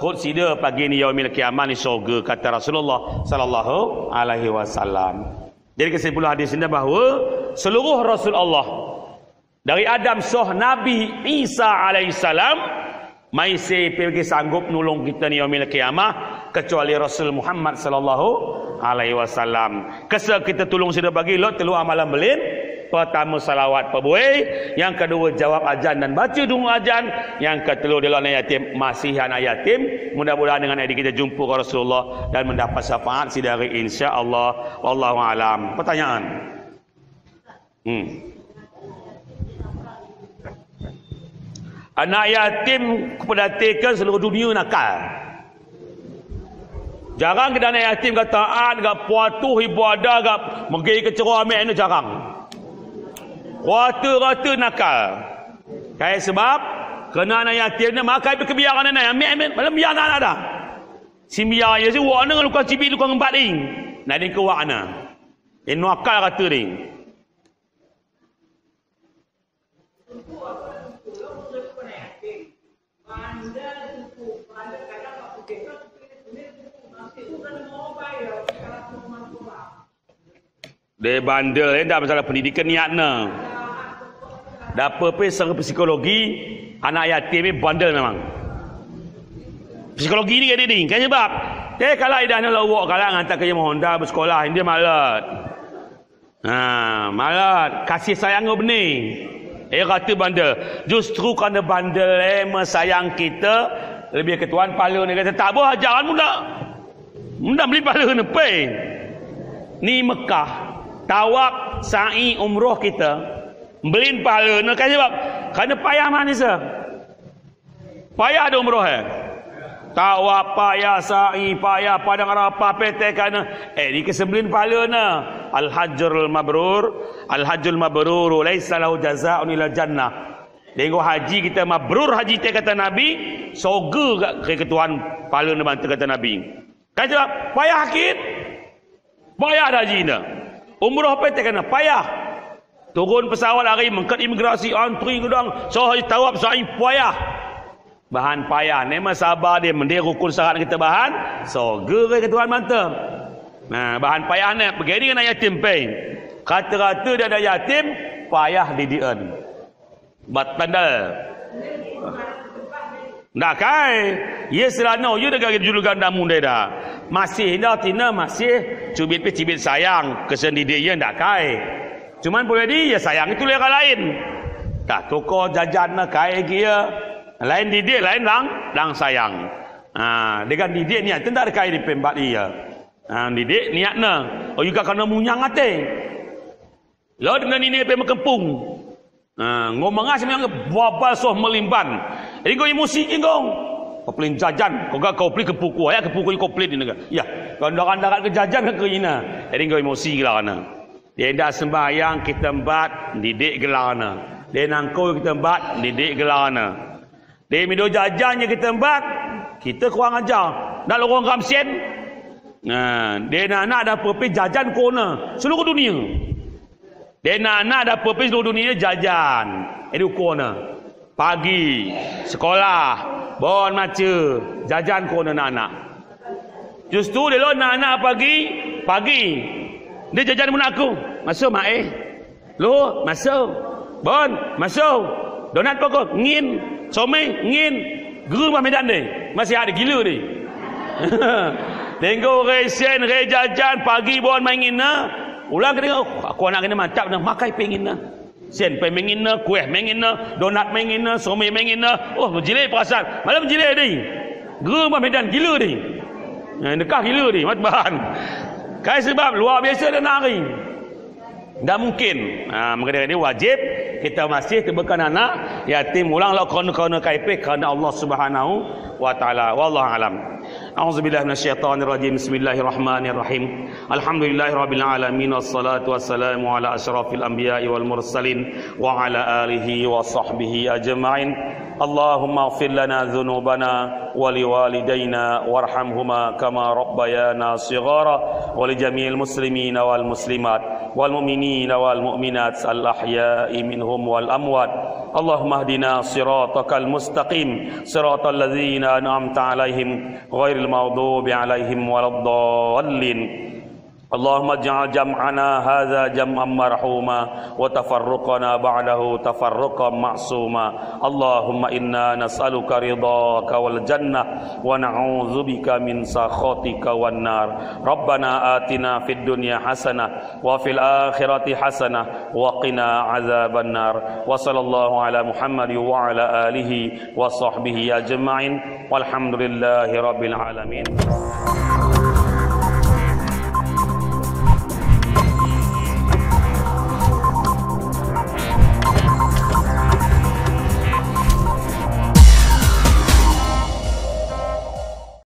hut sida pagi ni yaumil qiyamah ni sorga, kata Rasulullah sallallahu alaihi wasallam. Jadi, kesimpulan hadis ini bahwa seluruh Rasul Allah, dari Adam soh Nabi Isa alaihissalam, maisi pegi sanggup nulung kita ni yaumil qiyamah, kecuali Rasul Muhammad sallallahu alaihi wasallam. Kesa kita tulung sida pagi, lot telu amalan belin. Pertama, salawat pabuih. Yang kedua, jawab azan dan baca doa azan. Yang ketelu, dilo anak yatim, masih anak yatim. Mudah-mudahan dengan ini kita jumpa Rasulullah dan mendapat syafaat sidari, insya Allah. Wallahu alam. Pertanyaan. Hmm. Anak yatim keperhatikan seluruh dunia nakal. Jarang kita anak yatim gak taat, gak patuh ibadah, gak megi ke ceramah, ini jarang. Rata-rata nakal. Kaya sebab, kena anak yatim ni, makai kebiaran anak, amin, amin, malam biar anak ada. Simbiar ya si, wak ni luka cibit, luka ngembat ding. Nah, ding ke wak na. Ini nakal rata ding. Dé bandel, eh, nda masalah pendidikan niatna. Dapur pe sang psikologi, anak yatim ni bandel memang. Psikologi ni kaya dini, kan sebab. Té kala idahna lawak, kala ngantar ke Honda bersekolah, ini malat. Ha, malah kasih sayang bening. Eh, kata bandel. Justru karena bandel, eh, mesayang kita, lebih ke Tuhan pahala ni. Kata, tak boleh ajaran muda. Muda beli pahala ni, pe. Ni Mekah, tawaf, sa'i, umroh kita. Beli pahala ni, kan sebab. Karena payah manusia. Payah da umroh, eh. Tawaf payah, sa'i payah, Padang Arafah, petek kana. Eh, ini kesemblin pahala na. Al-Hajjul Mabrur, Al-Hajjul Mabrur, laisa lahu jazaa'un illa jannah. Denggo haji kita mabrur haji té kata Nabi, sorga gak ke Tuhan pahala na bantu kata Nabi. Kata, payah kin? Payah da haji na. Umroh pe té kana payah. Turun pesawat ari mengket imigrasi, antri gedang, soh tawaf sa'i payah. Bahan payah, ne mah sabar dé, mendé rukun syarat kita bahan, sorga ke Tuhan mantap. Nah, bahan payah ne, begini ngena yatim pe. Kata-kata dia ada yatim, payah didikan. Bat bandel. Ndak kai. Ye selano, ye dega julugan damu deda. Masih inda tina, masih cubit pe cibit sayang, kesendidik ye ndak kai. Cuman boleh di, ye sayang itu lera lain. Tak toko jajan na kai kia. Lain didik, lain lang, lang sayang. Ha, dengan didik niat, ndak kai di pembat iya. Ha, didik niat na. Oh, juga kena munyang ate. Lalu dengan ini pe mekempung. Ha, ngomong asam yang babal soh melimban. Ringgo emosi ringgo. Koplin jajan, koga koplin kepuku, ya kepuku koplin ini. Ya, kanda-kanda ke jajan ke ina. Ringgo emosi gelana. Dia ndak sembahyang kita mbat, didik gelana. Dia nangko kita mbat, didik gelana. Dé mido jajan ye kita mbat, kita kurang ajar. Ndak lorong kamsien. Nah, dé nanak dapur pe jajan kona seluruh dunia. Dé nanak dapur pe seluruh dunia jajan. Edi kona. Pagi, sekolah, bon maca, jajan kona nanak. Justru dilo nanak pagi, pagi. Dé jajan mun aku. Maso, Mak, eh. Lo, maso. Bon, maso. Donat poko, ngin. Somé, ngin. Guru mah medan dé. Masih ada gila dé. Tenggo resen, re jajan, pagi bon main ngin na. Ulang ke tenggo, oh, aku anak ini mantap na, makai pengin na. Sen pe mengin na, kueh mengin na, donat mengin na, somé mengin na. Oh, menjilé perasaan. Malam menjilé dé. Guru mah medan gila dé. Nah, dekah gila dé, mat bahan. Kai sebab luar biasa dia nari. Ndak mungkin. Ha, maka dari ini wajib kita masih tebekan anak yatim ulang la kona-kona kaipe karena Allah Subhanahu wa Ta'ala. Wallahu alam. A'udzubillahi minasyaitonirrajim. Bismillahirrahmanirrahim. Alhamdulillahirabbil alamin, wassalatu wassalamu ala asyrafil anbiya'i wal mursalin wa ala alihi wa sahbihi ajma'in. اللهم اغفر لنا ذنوبنا ولوالدينا وارحمهما كما ربيانا صغارا، ولجميع المسلمين والمسلمات والمؤمنين والمؤمنات الأحياء منهم والأموات. اللهم اهدنا صراطك المستقيم، صراط الذين أنعمت عليهم غير المغضوب عليهم ولا الضالين. اللهم اجعل جمعنا هذا جمعا مرحوما، وتفرقنا بعده تفرقا معصوما. اللهم إنا نسألك رضاك والجنة، ونعوذ بك من سخطك والنار. ربنا آتنا في الدنيا حسنة، وفي الآخرة حسنة، وقنا عذاب النار. وصلى الله على محمد وعلى آله وصحبه أجمعين، والحمد لله رب العالمين.